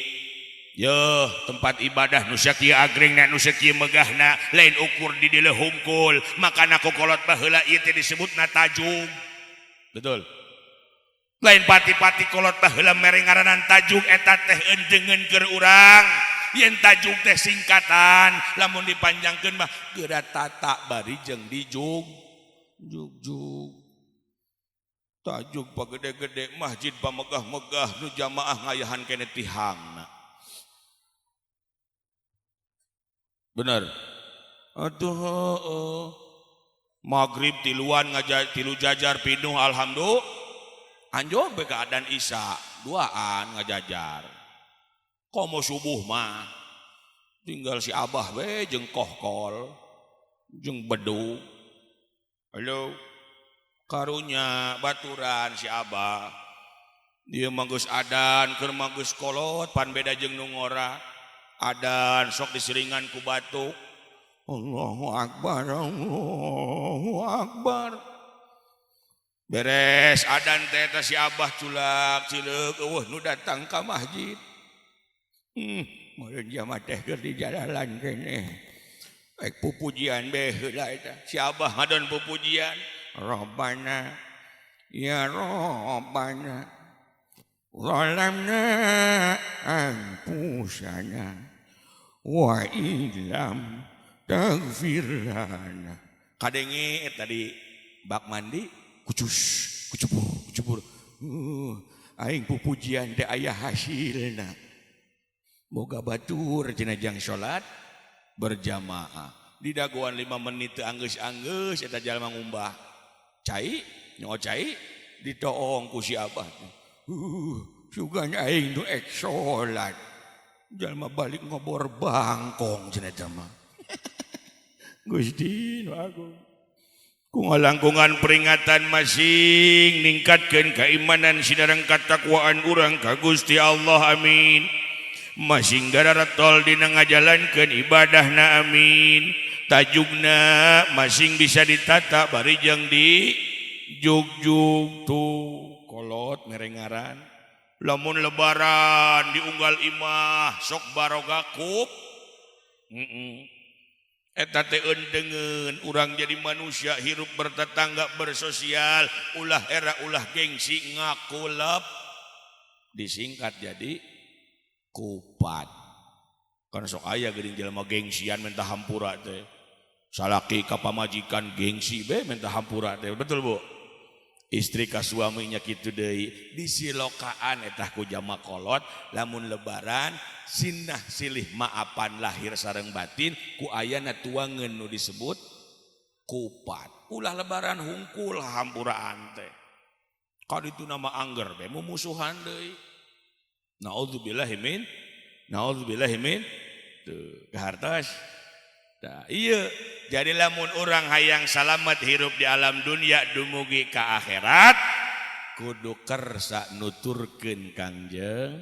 Yeuh, tempat ibadah nu sakieu agringna nu sakieu megahna lain ukur di dieu hungkul, makana kokolot baheula ieu teh disebutna tajug. Betul. Lain pati-pati kolot baheula mere ngaranan tajug eta teh eundeungeun keur urang. Yen tajug teh singkatan, lamun dipanjangkeun mah geura tata bari jeung dijug. Jug-jug. Tajug pagede-gede masjid pamegah-megah nu jamaah ngayahan kene tihangna. Bener. Aduh heueuh. Maghrib tiluan ngajar tilu jajar pinuh alhamdulillah. Anjog be keadaan isya duaan ngajajar. Komo subuh mah tinggal si abah we jeung kohkol jeung bedug. Halo. Karunya baturan si abah. Dia mah geus adan keur mah geus kolot pan beda jeung nu ngora. Adan sok disiringan ku batuk. Allahu Akbar, Allahu Akbar. Beres adan teh, si Abah culak cileuk, euweuh nu datang ka masjid. Meureun jamaah teh keur di jalan keneh. Baik, pupujian be heula eta. Si Abah ngadon pupujian. Rabbana ya Rabbana zalamna anfusana wa illam taghfir lana. Kadenge tadi bak mandi kucus kucubur kucubur. Aing pupujian teh aya hasilna. Boga batur cenah jang salat berjamaah. Di dagoan 5 menit teu anggeus-anggeus eta jalma ngumbah. Cai, nyawa cai ditoong ku si Abah. Sugan aing nu ek salat. Jalma balik ngobor bangkong cenah eta mah. Gusti nu agung. Ku ngalangkungan peringatan masing ningkatkeun keimanan sinareng katakwaan urang ka Gusti Allah, amin. Masing gararetol dina ngajalankeun ibadahna, amin. Tajugna masing bisa ditata bari jeung di jugjug tuh kolot mere ngaran. Lamun Lebaran diunggal imah sok baroga kup. Eta teh eundeungeun urang jadi manusia, hirup bertetangga, bersosial, ulah era, ulah gengsi, ngakulep, disingkat jadi kupat. Kan sok aya geuning jelema gengsian minta hampura teh, salaki ka pamajikan gengsi be minta hampura teh, betul, Bu? Istri ka suaminya kitu deui. Disilokaan eta ku jama kolot. Lamun Lebaran sinah silih maafan lahir sareng batin ku ayana tuangeun nu disebut kupat. Ulah Lebaran hungkul hampuraan teh, kaditu nama angger be mumusuhan deui. Naudzubillahi min, naudzubillahi min. Tuh kahartos. Nah, iya, jadi lamun orang hayang salamet hirup di alam dunia dumugi ka akhirat kudu kersa nuturkeun Kangjeng.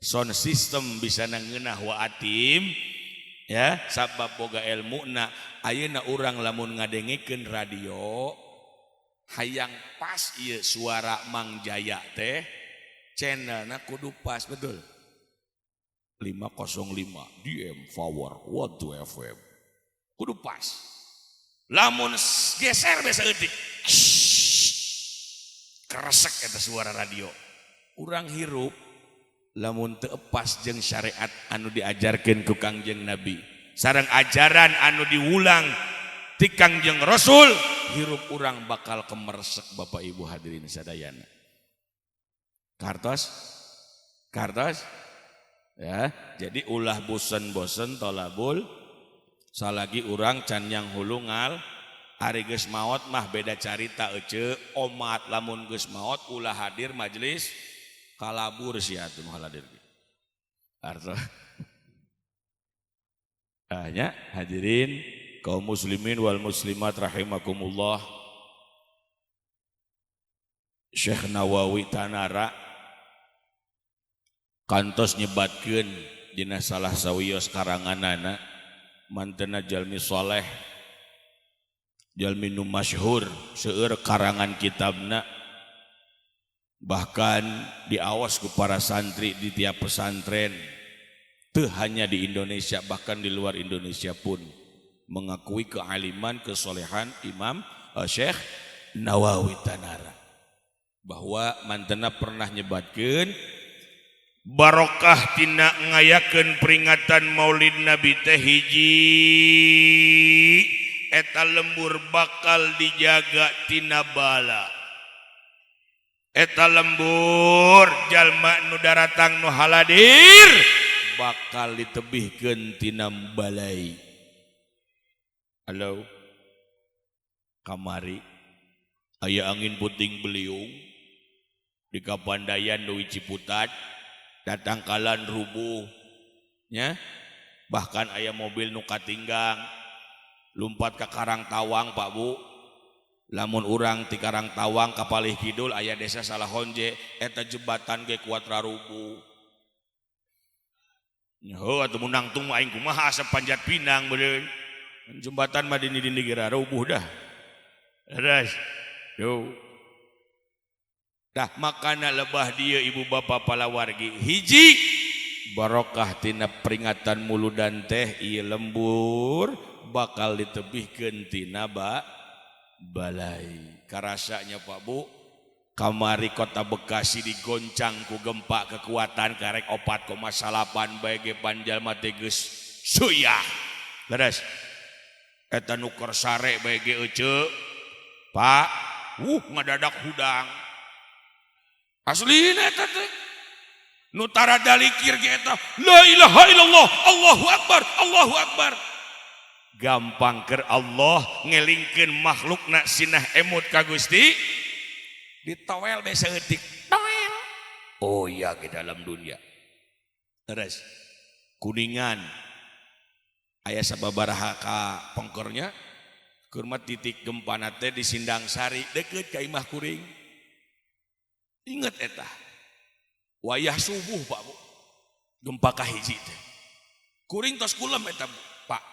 Sound system bisa nangeunah wa atim ya, sabab boga ilmuna. Ayeuna urang lamun ngadengekeun radio hayang pas ieu suara Mang Jaya teh, channelna kudu pas, betul? 505 DM Power 12 FM kudu pas. Lamun geser biasa eutik, kresek eta suara radio. Urang hirup lamun teu pas jeung syariat anu diajarkeun ku Kangjeng Nabi sareng ajaran anu diulang ti Kangjeng Rasul, hirup urang bakal kemersek. Bapak Ibu hadirin sadayana, kartos kartos ya. Jadi ulah bosen-bosen tolabul, salagi urang can yang hulungal. Ari geus maot mah beda carita, ece omat. Lamun geus maot ulah hadir majelis, kalabur sia atuh nu hadir. Arto hanya hadirin kaum muslimin wal muslimat rahimakumullah, Syekh Nawawi Tanara kantos nyebatkeun dina salah sawios karanganana, mantena jalmi soleh, jalmi nu masyhur, seueur karangan kitabna, bahkan diawas ku para santri di tiap pesantren, teu hanya di Indonesia, bahkan di luar Indonesia pun mengakui kealiman, kesolehan Imam Syekh Nawawi Tanara, bahwa mantena pernah nyebatkeun barokah tina ngayakeun peringatan Maulid Nabi teh hiji, eta lembur bakal dijaga tina bala. Eta lembur jalma nu daratang, nu haladir, bakal ditebihkeun tina balai. Halo, kamari aya angin puting beliung di Kapandayan Dewi Ciputat, tatangkalan rubuh nya, bahkan aya mobil nu katinggang lumpat ke Karang Tawang, Pak, Bu. Lamun urang ti Karang Tawang ka palih kidul aya desa Salahonje, eta jembatan ge kuat rarubuh. Heuh atuh, mun nangtung aing kumaha, asa panjat pinang beureun. Jembatan mah dindi-dindi ge rubuh dah. Leres. Yo. Dah makana lebah dia ibu bapak palawargi hiji barokah tina peringatan muludan teh ieu lembur bakal ditebihkeun tina balai. Karasanya Pak Bu, kamari kota Bekasi digoncang ku gempa kekuatan karek 4,8 bae ge panjalma teh geus suyah. Leres. Eta nu keur sare bae ge eceu. Pak, ngadadak hudang. Aslina eta teh. Nu tara dalikir ge eta, la ilaha illallah, Allahu akbar, Allahu akbar. Gampang keur Allah ngelingkeun makhlukna sinah emut ka Gusti. Ditowel be saeutik. Toel. Oh iya ke dalam dunia. Terus Kuningan aya sababaraha ka pengkornya keur mah titik gempana teh di Sindang Sari deukeut ka imah kuring. Ingat eta. Wayah subuh Pak Bu. Gempa kahiji teh. Kuring tos kulem eta Pak.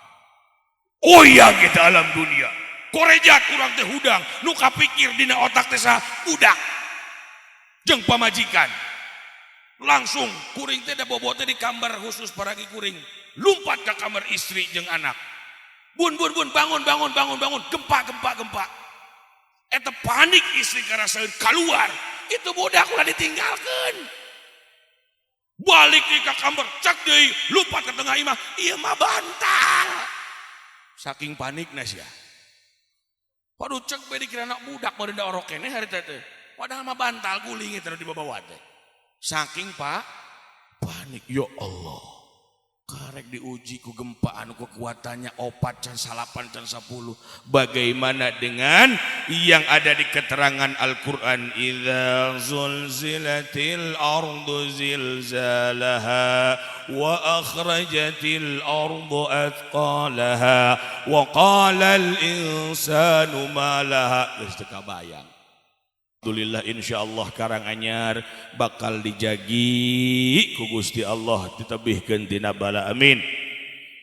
Oh iya kita alam dunia. Koreja kurang teh hudang, nu kapikir dina otak teh saha budak. Jeung pamajikan. Langsung kuring teh da bobo teh di kamar khusus paragi kuring. Lompat ke kamar istri jeung anak. Bun bun bun bangun bangun bangun bangun gempa gempa gempa. Eta panik istri karasaeun keluar. Itu budak ulah ditinggalkeun. Balik deui ka kamar, cak deui, lompat ke tengah imah, ieu mah bantal. Saking panikna sia. Waduh cek bae dikira anak budak meureun da orok keneh hari teh teh. Padahal mah bantal guling eta nu dibawa teh. Saking Pak panik, ya Allah. Karek diuji ku gempa anu kekuatannya 4 can 9 can 10. Bagaimana dengan yang ada di keterangan Al-Quran? Idza zulzilatil ardu zilzalaha wa akhrajatil ardu athqalaha wa qala al insanu ma laha. Geus teu kabayang. Alhamdulillah insyaallah Karanganyar bakal dijagi ku Gusti Allah ditebihkeun tina bala, amin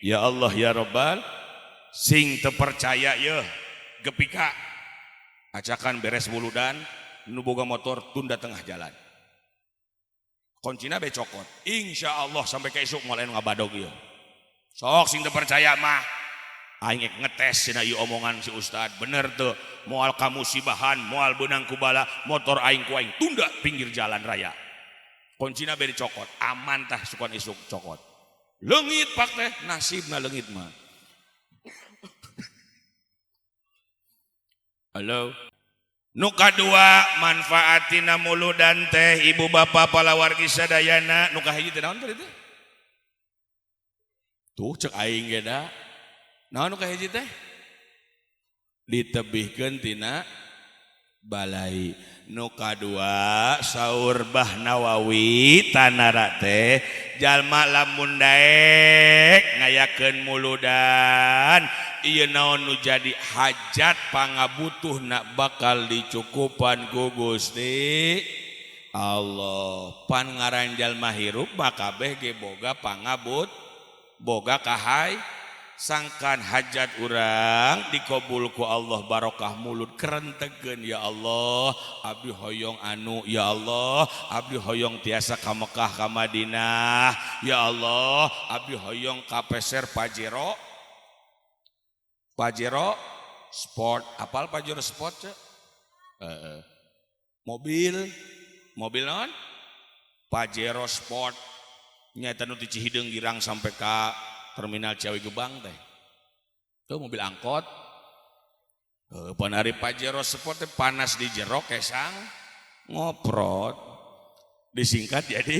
ya Allah ya Rabbal. Sing teu percaya yeuh gepika acakan beres wuludan nu boga motor tunda tengah jalan kuncina be cokot, insyaallah sampai ke isuk moal anu ngabadog ieu. Sok sing teu percaya mah aing ek ngetes cenah ieu omongan si ustad bener teu, moal kamusibahan moal beunang ku bala motor aing ku aing tunda pinggir jalan raya kuncina be dicokot aman tah sukan isuk cokot leungit pak teh nasibna leungit mah. Halo nu kadua manfaatina muludan teh ibu bapa palawargi sadayana. Nu kahiji teh naon tadi teh tuh cek aing ge da naon nu kahiji teh ditebihkeun tina balai. Nu kadua saur Bah Nawawi tanara teh jalma lamun daek ngayakeun muludan ieu naon nu jadi hajat pangabutuhna bakal dicukupan ku Gusti Allah. Pan ngaran jalma hirup mah kabeh ge boga pangabut boga kahay sangkan hajat urang dikabul ku Allah barokah mulut kerentegeun ya Allah abdi hoyong anu ya Allah abdi hoyong tiasa ka Mekah ka Madinah ya Allah abdi hoyong ka Peser Pajero Pajero Sport apal Pajero Sport cek? Mobil mobil naon Pajero Sport nyata nu ti Cihideung Girang sampai ka Terminal Ciawi Gebang teh. Tuh mobil angkot. Panari Pajero Sport teh panas di jero kesang ngoprot. Disingkat jadi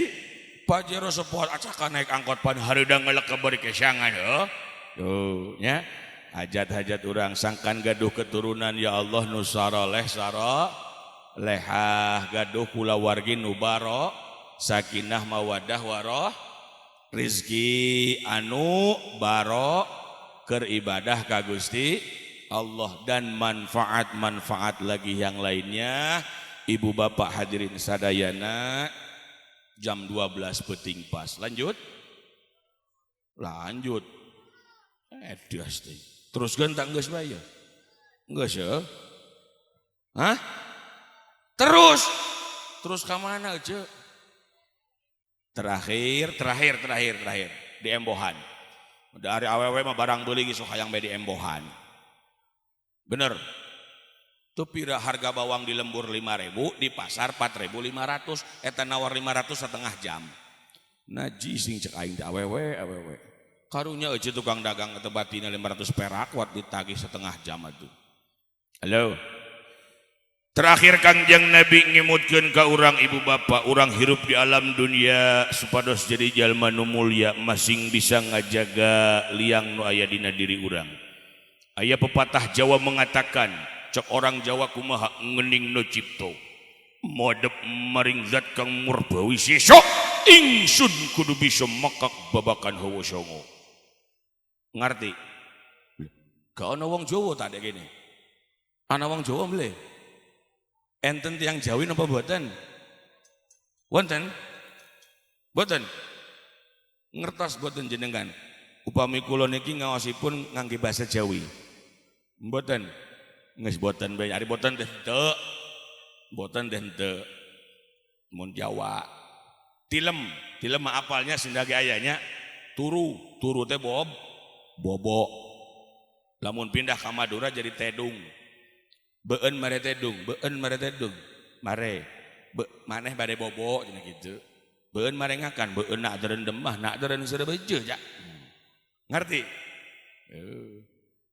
Pajero Sport acakan naik angkot pan hareudang ngelek bari kesangan heuh. Tuh nya hajat-hajat urang sangkan gaduh keturunan ya Allah nu saroleh sarolehah gaduh kulawargi nu baro sakinah mawadah waroh rizki anu baro keur ibadah ka Gusti Allah dan manfaat-manfaat lagi yang lainnya. Ibu bapak hadirin sadayana jam 12 peuting pas. Lanjut. Lanjut. Edas teh. Teruskeun tak geus bae? Geus ya. Hah? Terus. Terus ka mana euceu? Terakhir, terakhir, terakhir, terakhir di embohan. Dari awewe mah barang beli geus hayang bae di embohan. Bener. Tuh pira harga bawang di lembur 5.000, di pasar 4.500, eta nawar 500 setengah jam. Najis sing cek aing teh awewe, awewe. Karunya euceu tukang dagang atau batina 500 perak wat ditagih setengah jam atuh. Halo. Terakhir Kangjeng Nabi ngimutkeun ka urang ibu bapak, urang hirup di alam dunia supados jadi jalma nu mulia masing bisa ngajaga liang nu aya dina diri urang. Aya pepatah Jawa mengatakan, cek orang Jawa kumaha ngening no cipto. Madep maring zat kang murba wisesa, ingsun kudu bisa makak babakan hawa songo. Ngerti? Gak ana wong Jawa tak gini. Ana wong Jawa mle. Enten tiang Jawi napa mboten? Wonten? Mboten. Ngertos mboten jenengan? Upami kula niki ngaosipun ngangge bahasa Jawi. Mboten. Geus boten bae, ari boten teh teu. Boten teh teu. Mun Jawa. Tilem, tilem mah apalnya Sunda ge ayanya turu, turu teh bob, bobo. Lamun pindah ka Madura jadi tedung. Beun mare tedung, beun mare tedung, mare. Be, maneh bade bobo cenah kitu. Beun mare ngakan, beun nak deren demah, nak deren serebeje ja. Ngerti?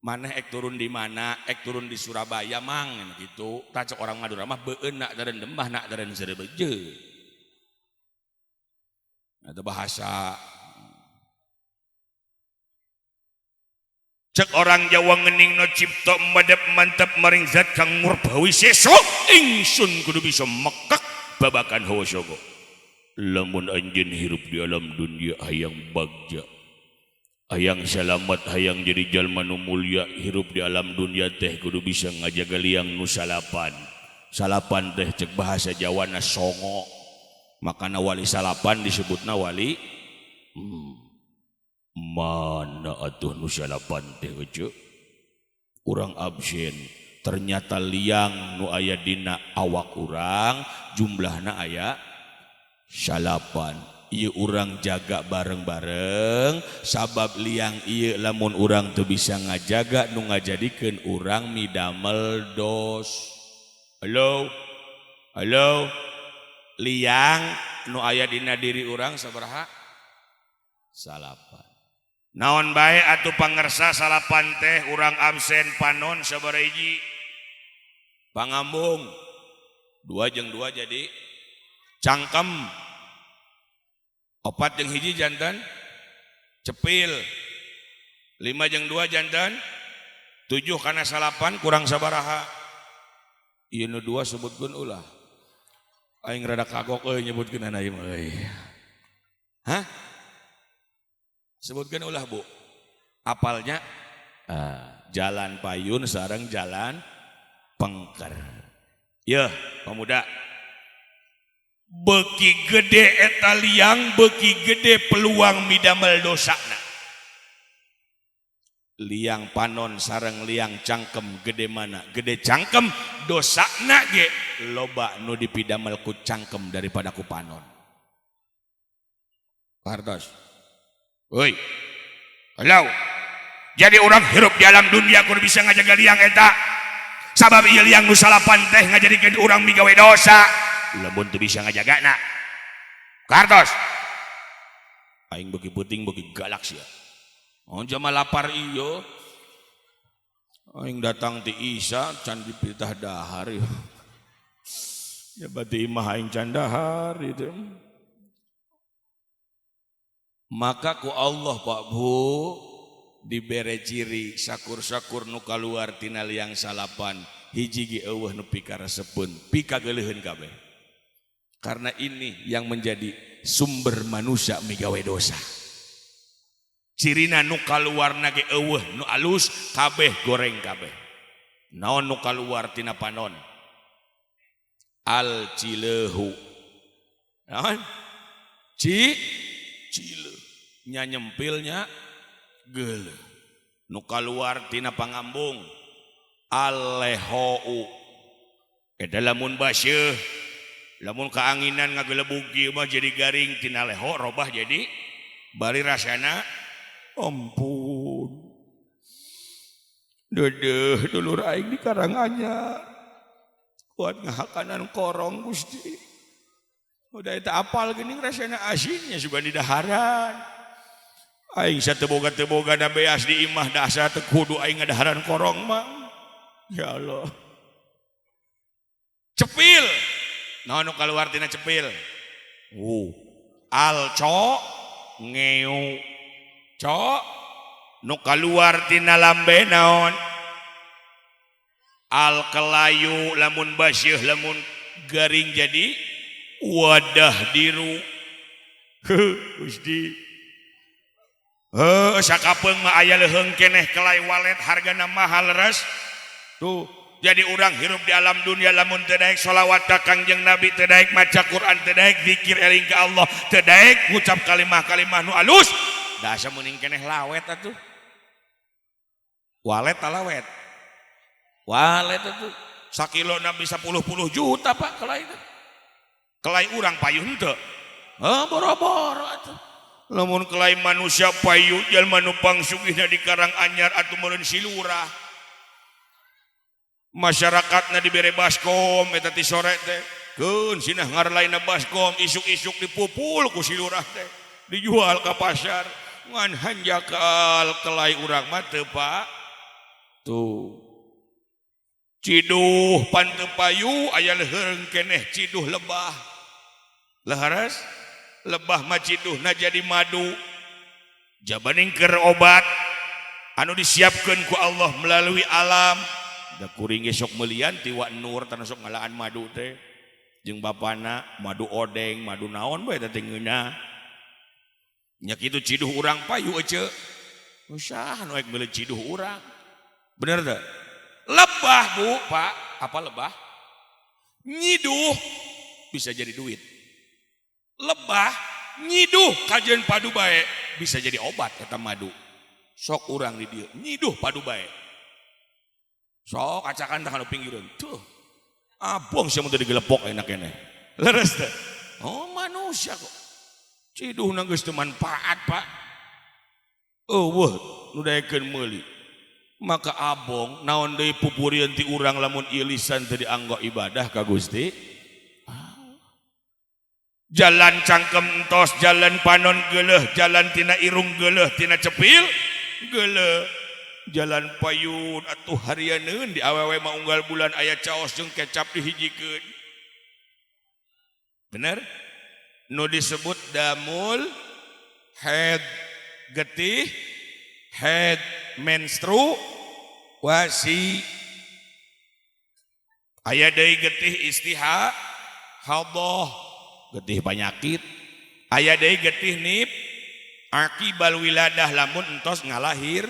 Maneh ek turun di mana? Ek turun di Surabaya mang gitu. Tah cek orang Madura mah beun nak deren demah, nak deren serebeje. Itu bahasa. Cek orang Jawa ngening no cipto madep mantep maring zat kang murba wisesa, ingsun kudu bisa mekek babakan hawa songo. Lamun anjeun hirup di alam dunia hayang bagja, hayang salamat, hayang jadi jalma nu mulia, hirup di alam dunia teh kudu bisa ngajaga liang nu salapan. Salapan teh cek bahasa Jawana songo. Makana wali salapan disebutna wali. Mana atuh nu salapan teh euceu? Urang absen, ternyata liang nu aya dina awak urang jumlahna aya salapan. Ieu urang jaga bareng-bareng sabab liang ieu lamun urang teu bisa ngajaga nu ngajadikeun urang midamel dos. Halo. Halo. Liang nu aya dina diri urang sabaraha? Salapan. Naon bae atuh pangersa salapan teh urang absen panon sabaraha hiji? Pangambung 2 jeung 2 jadi cangkem. 4 jeung 1 jantan cepil. 5 jeung 2 jantan 7 kana salapan kurang sabaraha? Ieu nu 2 sebutkeun ulah. Aing rada kagok euy nyebutkeun ieu mah euy. Hah? Sebutkan ulah bu, apalnya jalan payun sareng jalan pengker. Yeuh pemuda, beki gede eta liang, beki gede peluang midamel dosana. Liang panon sareng liang cangkem gede mana? Gede cangkem dosana ge loba nu dipidamel ku cangkem daripada ku panon. Kartos. Oi. Halo. Jadi orang hirup di alam dunia kudu bisa ngajaga liang eta. Sabab ieu liang nu salapan teh ngajadikeun urang migawe dosa. Lamun teu bisa ngajagana. Kartos. Aing beuki peuting beuki galak sia. Oh jama lapar iyo. Aing datang ti Isa can dipitah dahar ieu. Ya berarti imah aing can dahar itu. Maka ku Allah Pak Bu dibere ciri sakur-sakur nu kaluar tina liang salapan hiji ge eueuh nu pikaresepeun pikageuleuheun kabeh. Karena ini yang menjadi sumber manusia migawe dosa. Cirina nu kaluarna ge eueuh nu alus kabeh goreng kabeh. Naon nu kaluar tina panon? Al cileuhu. Naon? Ci cileuh. Nya nyempilnya geuleuh. Nu kaluar tina pangambung alehou. Eta lamun baseuh, lamun kaanginan ngagelebug kieu mah jadi garing, tina leho robah jadi bari rasana ampun. Dedeh dulur aing di Karanganyar kuat ngahakanan korong Gusti. Udah eta apal geuning rasana asinnya sugan di daharan. Aing sateboga-teboga da beas di imah da asa teu kudu aing ngadaharan korong mah. Ya Allah. Cepil. Naon nu kaluar tina cepil? Alco ngeu. Co nu kaluar tina lambe naon? Al kelayu lamun baseuh lamun garing jadi wadah diru. Heuh Gusti. Heuh sakapeung mah aya leuheung keneh kelai walet hargana mahal leres. Tuh jadi urang hirup di alam dunia lamun teu daek sholawat ka Kangjeng Nabi, teu daek maca Quran, teu daek zikir eling ka Allah, teu daek ngucap kalimah-kalimah nu alus, da asa meuning keneh lawet atuh. Walet talawet. Walet atuh. Sakilona bisa puluh-puluh juta Pak kelai teh. Kelai urang payu henteu. Heuh boro-boro atuh. Lamun kelai manusia payu jalma nu pangsugihna di Karanganyar atuh meureun si lurah. Masyarakatna dibere baskom eta ti sore teh. Keun sinah ngarlaina baskom isuk-isuk dipupul ku si lurah teh. Dijual ka pasar. Ngan hanjakal kelai urang mah teu Pak. Tuh. Ciduh pan teu payu aya leuheung keneh ciduh lebah. Leharas lebah mah ciduhna jadi madu. Jabaning keur obat anu disiapkeun ku Allah melalui alam. Da kuring ge sok meulian ti Wa Nur tanah sok ngalaan madu teh. Jeung bapana madu odeng, madu naon bae teh ngeunah. Nya kitu ciduh urang payu ece. Usah nu ek meuli ciduh urang. Bener teu? Lebah Bu, Pak, apa lebah? Nyiduh bisa jadi duit. Lebah nyiduh kajeun padu bae bisa jadi obat eta madu. Sok urang di dieu nyiduh padu bae. Sok acakan tah kana pinggireun. Tuh. Abong sia mun teu digelepok enak keneh. Leres teh. Oh manusia kok. Ciduhna geus teu manfaat, Pak. Eueuh nu daekeun meuli. Maka abong naon deui pupurieun ti urang lamun ieu lisan teu dianggo ibadah ka Gusti. Jalan cangkem entos, jalan panon geuleuh, jalan tina irung geuleuh, tina cepil geuleuh. Jalan payun atuh harianeun di awewe mah unggal bulan aya caos jeung kecap dihijikeun. Bener? Nu disebut damul head getih head menstruasi. Aya deui getih istihadah, getih penyakit. Aya deui getih nip akibal wiladah lamun entos ngalahir.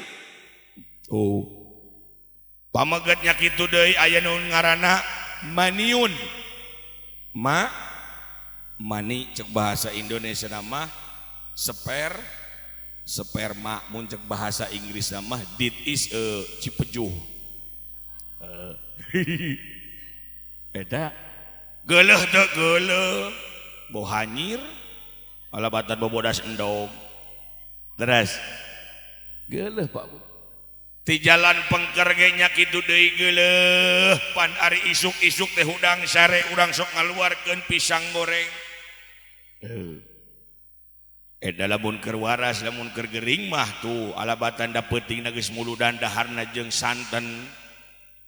Oh. Pamegetnya kitu deui aya nu ngaranna maniun. Ma mani cek bahasa Indonesia nama sperma, mun cek bahasa Inggris nama dit is cipejuh. Eta geuleuh teu geuleuh, bau hanyir alabatan bobodas endog. Terus geuleuh Pak Bu. Ti jalan pengker ge nya kitu deui geuleuh, pan ari isuk-isuk teh hudang sare urang sok ngaluarkeun pisang goreng. Eta lamun keur waras lamun keur gering mah tuh alabatan da peutingna geus muludan daharna jeung santen.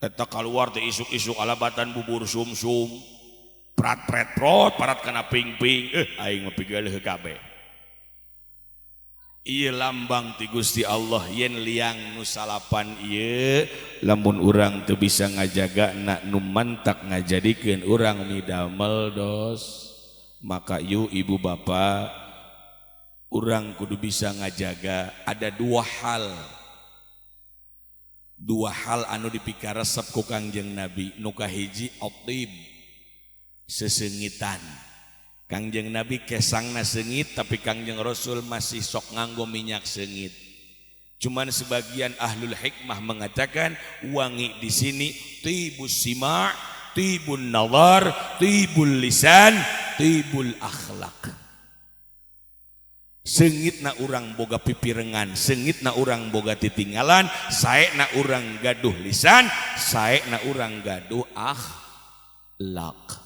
Eta kaluar teh isuk-isuk alabatan bubur sumsum. Prat pret prot parat kana ping-ping. Aing mah pigeuleuh kabeh. Ieu lambang ti Gusti Allah yen liang nu salapan ieu lamun urang teu bisa ngajaga na nu mantak ngajadikeun urang midamel dos. Maka yuk ibu bapak urang kudu bisa ngajaga ada dua hal. Dua hal anu dipikaresep ku Kangjeng Nabi. Nu kahiji otib sesengitan. Kangjeng Nabi kesangna seungit tapi Kangjeng Rasul masih sok nganggo minyak seungit. Cuman sebagian ahlul hikmah mengatakan wangi di sini tibus sima', tibun nazar, tibul lisan, tibul akhlak. Sengitna urang boga pipirengan, sengitna urang boga titinggalan, saena urang gaduh lisan, saena urang gaduh akhlak.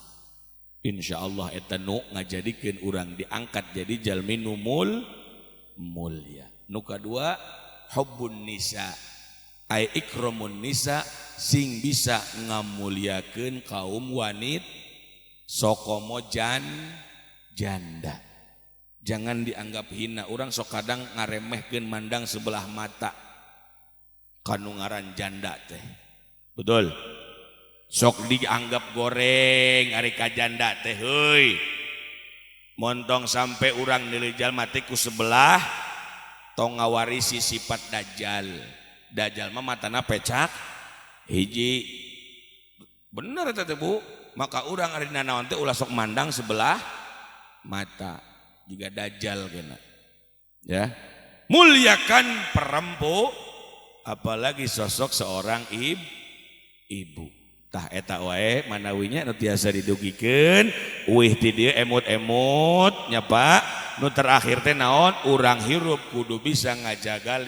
Insyaallah eta nu ngajadikeun urang diangkat jadi jalmi nu mulia. Nu kadua hubbun nisa ay ikramun nisa, sing bisa ngamuliakeun kaum wanit sokomo janda. Jangan dianggap hina, orang sok kadang ngaremehkeun mandang sebelah mata kanu ngaran janda teh. Betul. Sok dianggap goreng ari ka janda teh heuy. Montong sampai urang nilai jalma teh ku sebelah tong ngawarisi sifat dajjal. Dajjal mah matana pecak hiji. Bener eta teh Bu. Maka urang ari nanaon teh ulah sok mandang sebelah mata. Juga dajjal kena. Ya. Muliakan perempuan, apalagi sosok seorang ibu. Tah eta wae manawinya nu tiasa didugikeun, uih ti dieu emut-emut nya Pak. Nu terakhir teh naon? Urang hirup kudu bisa ngajaga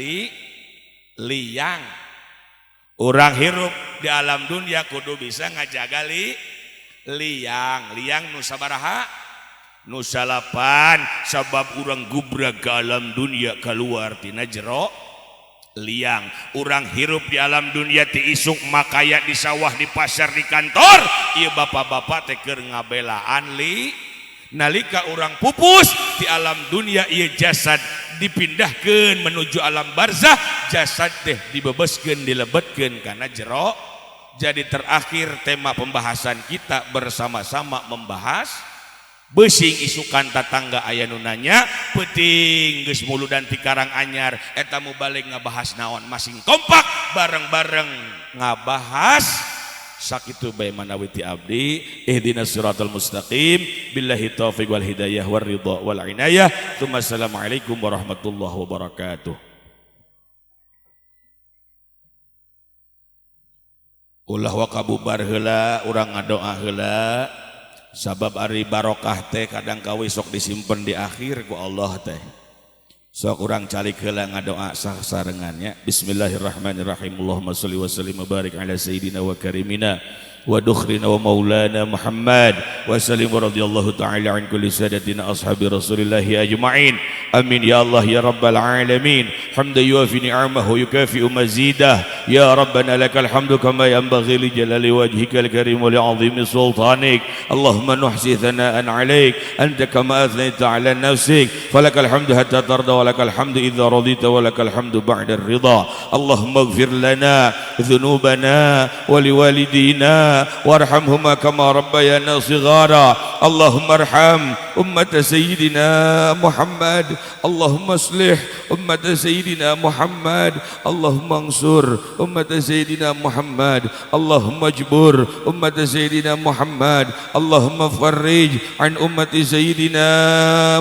liang. Urang hirup di alam dunia kudu bisa ngajaga liang. Liang nu sabaraha? Nu salapan, sabab urang gubrag ke alam dunia keluar tina jero liang. Urang hirup di alam dunia ti isuk makaya di sawah, di pasar, di kantor, ieu bapak-bapak teh keur ngabelaan nalika urang pupus di alam dunia, ieu jasad dipindahkeun menuju alam barzah, jasad teh dibebeskeun, dilebetkeun kana jero. Jadi terakhir tema pembahasan kita bersama-sama membahas besing isukan tatangga aya nu nanya peuting geus muludan ti Karanganyar eta mubalig ngabahas naon, masing kompak bareng-bareng ngabahas. Sakitu bae manawi ti abdi. Ihdinas siratal mustaqim, billahi taufiq wal hidayah war ridha wal inayah. Assalamualaikum warahmatullahi wabarakatuh. Ulah wakabubar heula, urang ngadoa heula. Sabab ari barokah teh kadang kawi sok disimpen di akhir ku Allah teh. Sok urang calik heula ngadoa sasarengannya. Bismillahirrahmanirrahim. Allahumma sholli wa sallim wa barik ala sayyidina wa karimina wa dukhrina wa maulana Muhammad wa sallim wa radhiyallahu ta'ala an kulli sadatina ashabi rasulillahi ajma'in. Amin ya Allah ya rabbal alamin. Hamdan yuafi ni'amahu yukafi'u mazidah. Ya rabbana lakal hamdu kama yanbaghi li jalali wajhikal karim wa li'azimi sultanik. Allahumma nuhsi thana'an 'alaik anta kama athnayta 'ala nafsik. Falakal hamdu hatta tarda wa lakal hamdu idza radita wa lakal hamdu ba'da ar-ridha. Allahumma ighfir lana dhunubana wa liwalidina warhamhuma kama rabbayana shighara. Allahumma arham ummat sayyidina Muhammad. Allahumma aslih ummat sayyidina Muhammad. Allahumma ansur ummat sayyidina Muhammad. Allahumma jbur ummat sayyidina Muhammad. Allahumma farrij an ummati sayyidina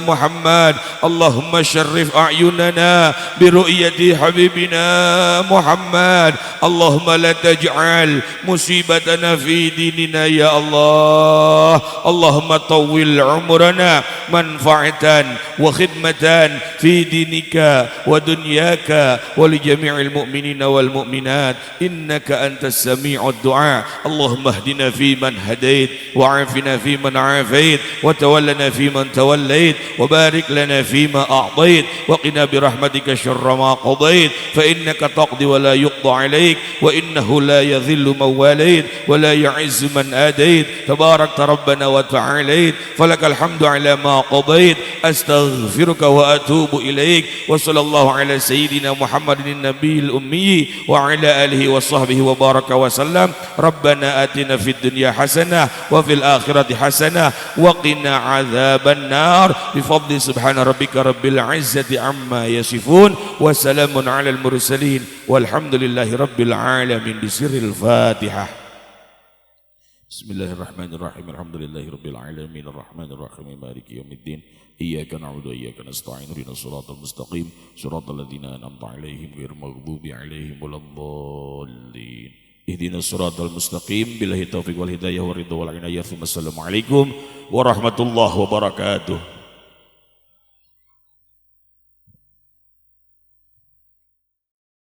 Muhammad. Allahumma syarrif a'yunana bi ru'yati habibina Muhammad. Allahumma la taj'al musibatana fi dinina ya Allah. Allahumma tawwil umrana manfa'atan wa khidmatan fi dinika wa dunyaka wa li jami'il mu'minina wal mu'minat innaka antas sami'ud du'a. Allahumma ihdina fi man hadait wa 'afina fi man 'afait wa tawallana fi man tawallait wa barik lana fi ma a'tait wa qina bi rahmatika syarra ma qadait fa innaka taqdi wa la yuqda 'alaik wa innahu la yadhillu man walait wa la yu'izzu man adait. Tabarakta rabbana wa ta'alait falakal hamdu 'ala ma qadait. Astaghfiruka wa atubu ilaik. Wa sallallahu ala sayyidina Muhammadin nabiyil ummi wa ala alihi wa sahbihi wa baraka wa sallam. Rabbana atina fid dunya hasanah wa fil akhirati hasanah wa qina adzaban nar. Bi fadli subhana rabbika rabbil izzati amma yasifun wa salamun alal mursalin walhamdulillahi rabbil alamin. Bi sirril Fatihah. Bismillahirrahmanirrahim. Alhamdulillahirabbil alamin arrahmanirrahim maliki yaumiddin. Iyyaka na'budu wa iyyaka nasta'in. Ihdinas siratal mustaqim. Siratal ladzina an'amta 'alaihim ghairil maghdubi 'alaihim waladdallin. Ihdinas siratal mustaqim. Billahi taufiq wal hidayah wa ridha wal inayah. Wassalamualaikum warahmatullahi wabarakatuh.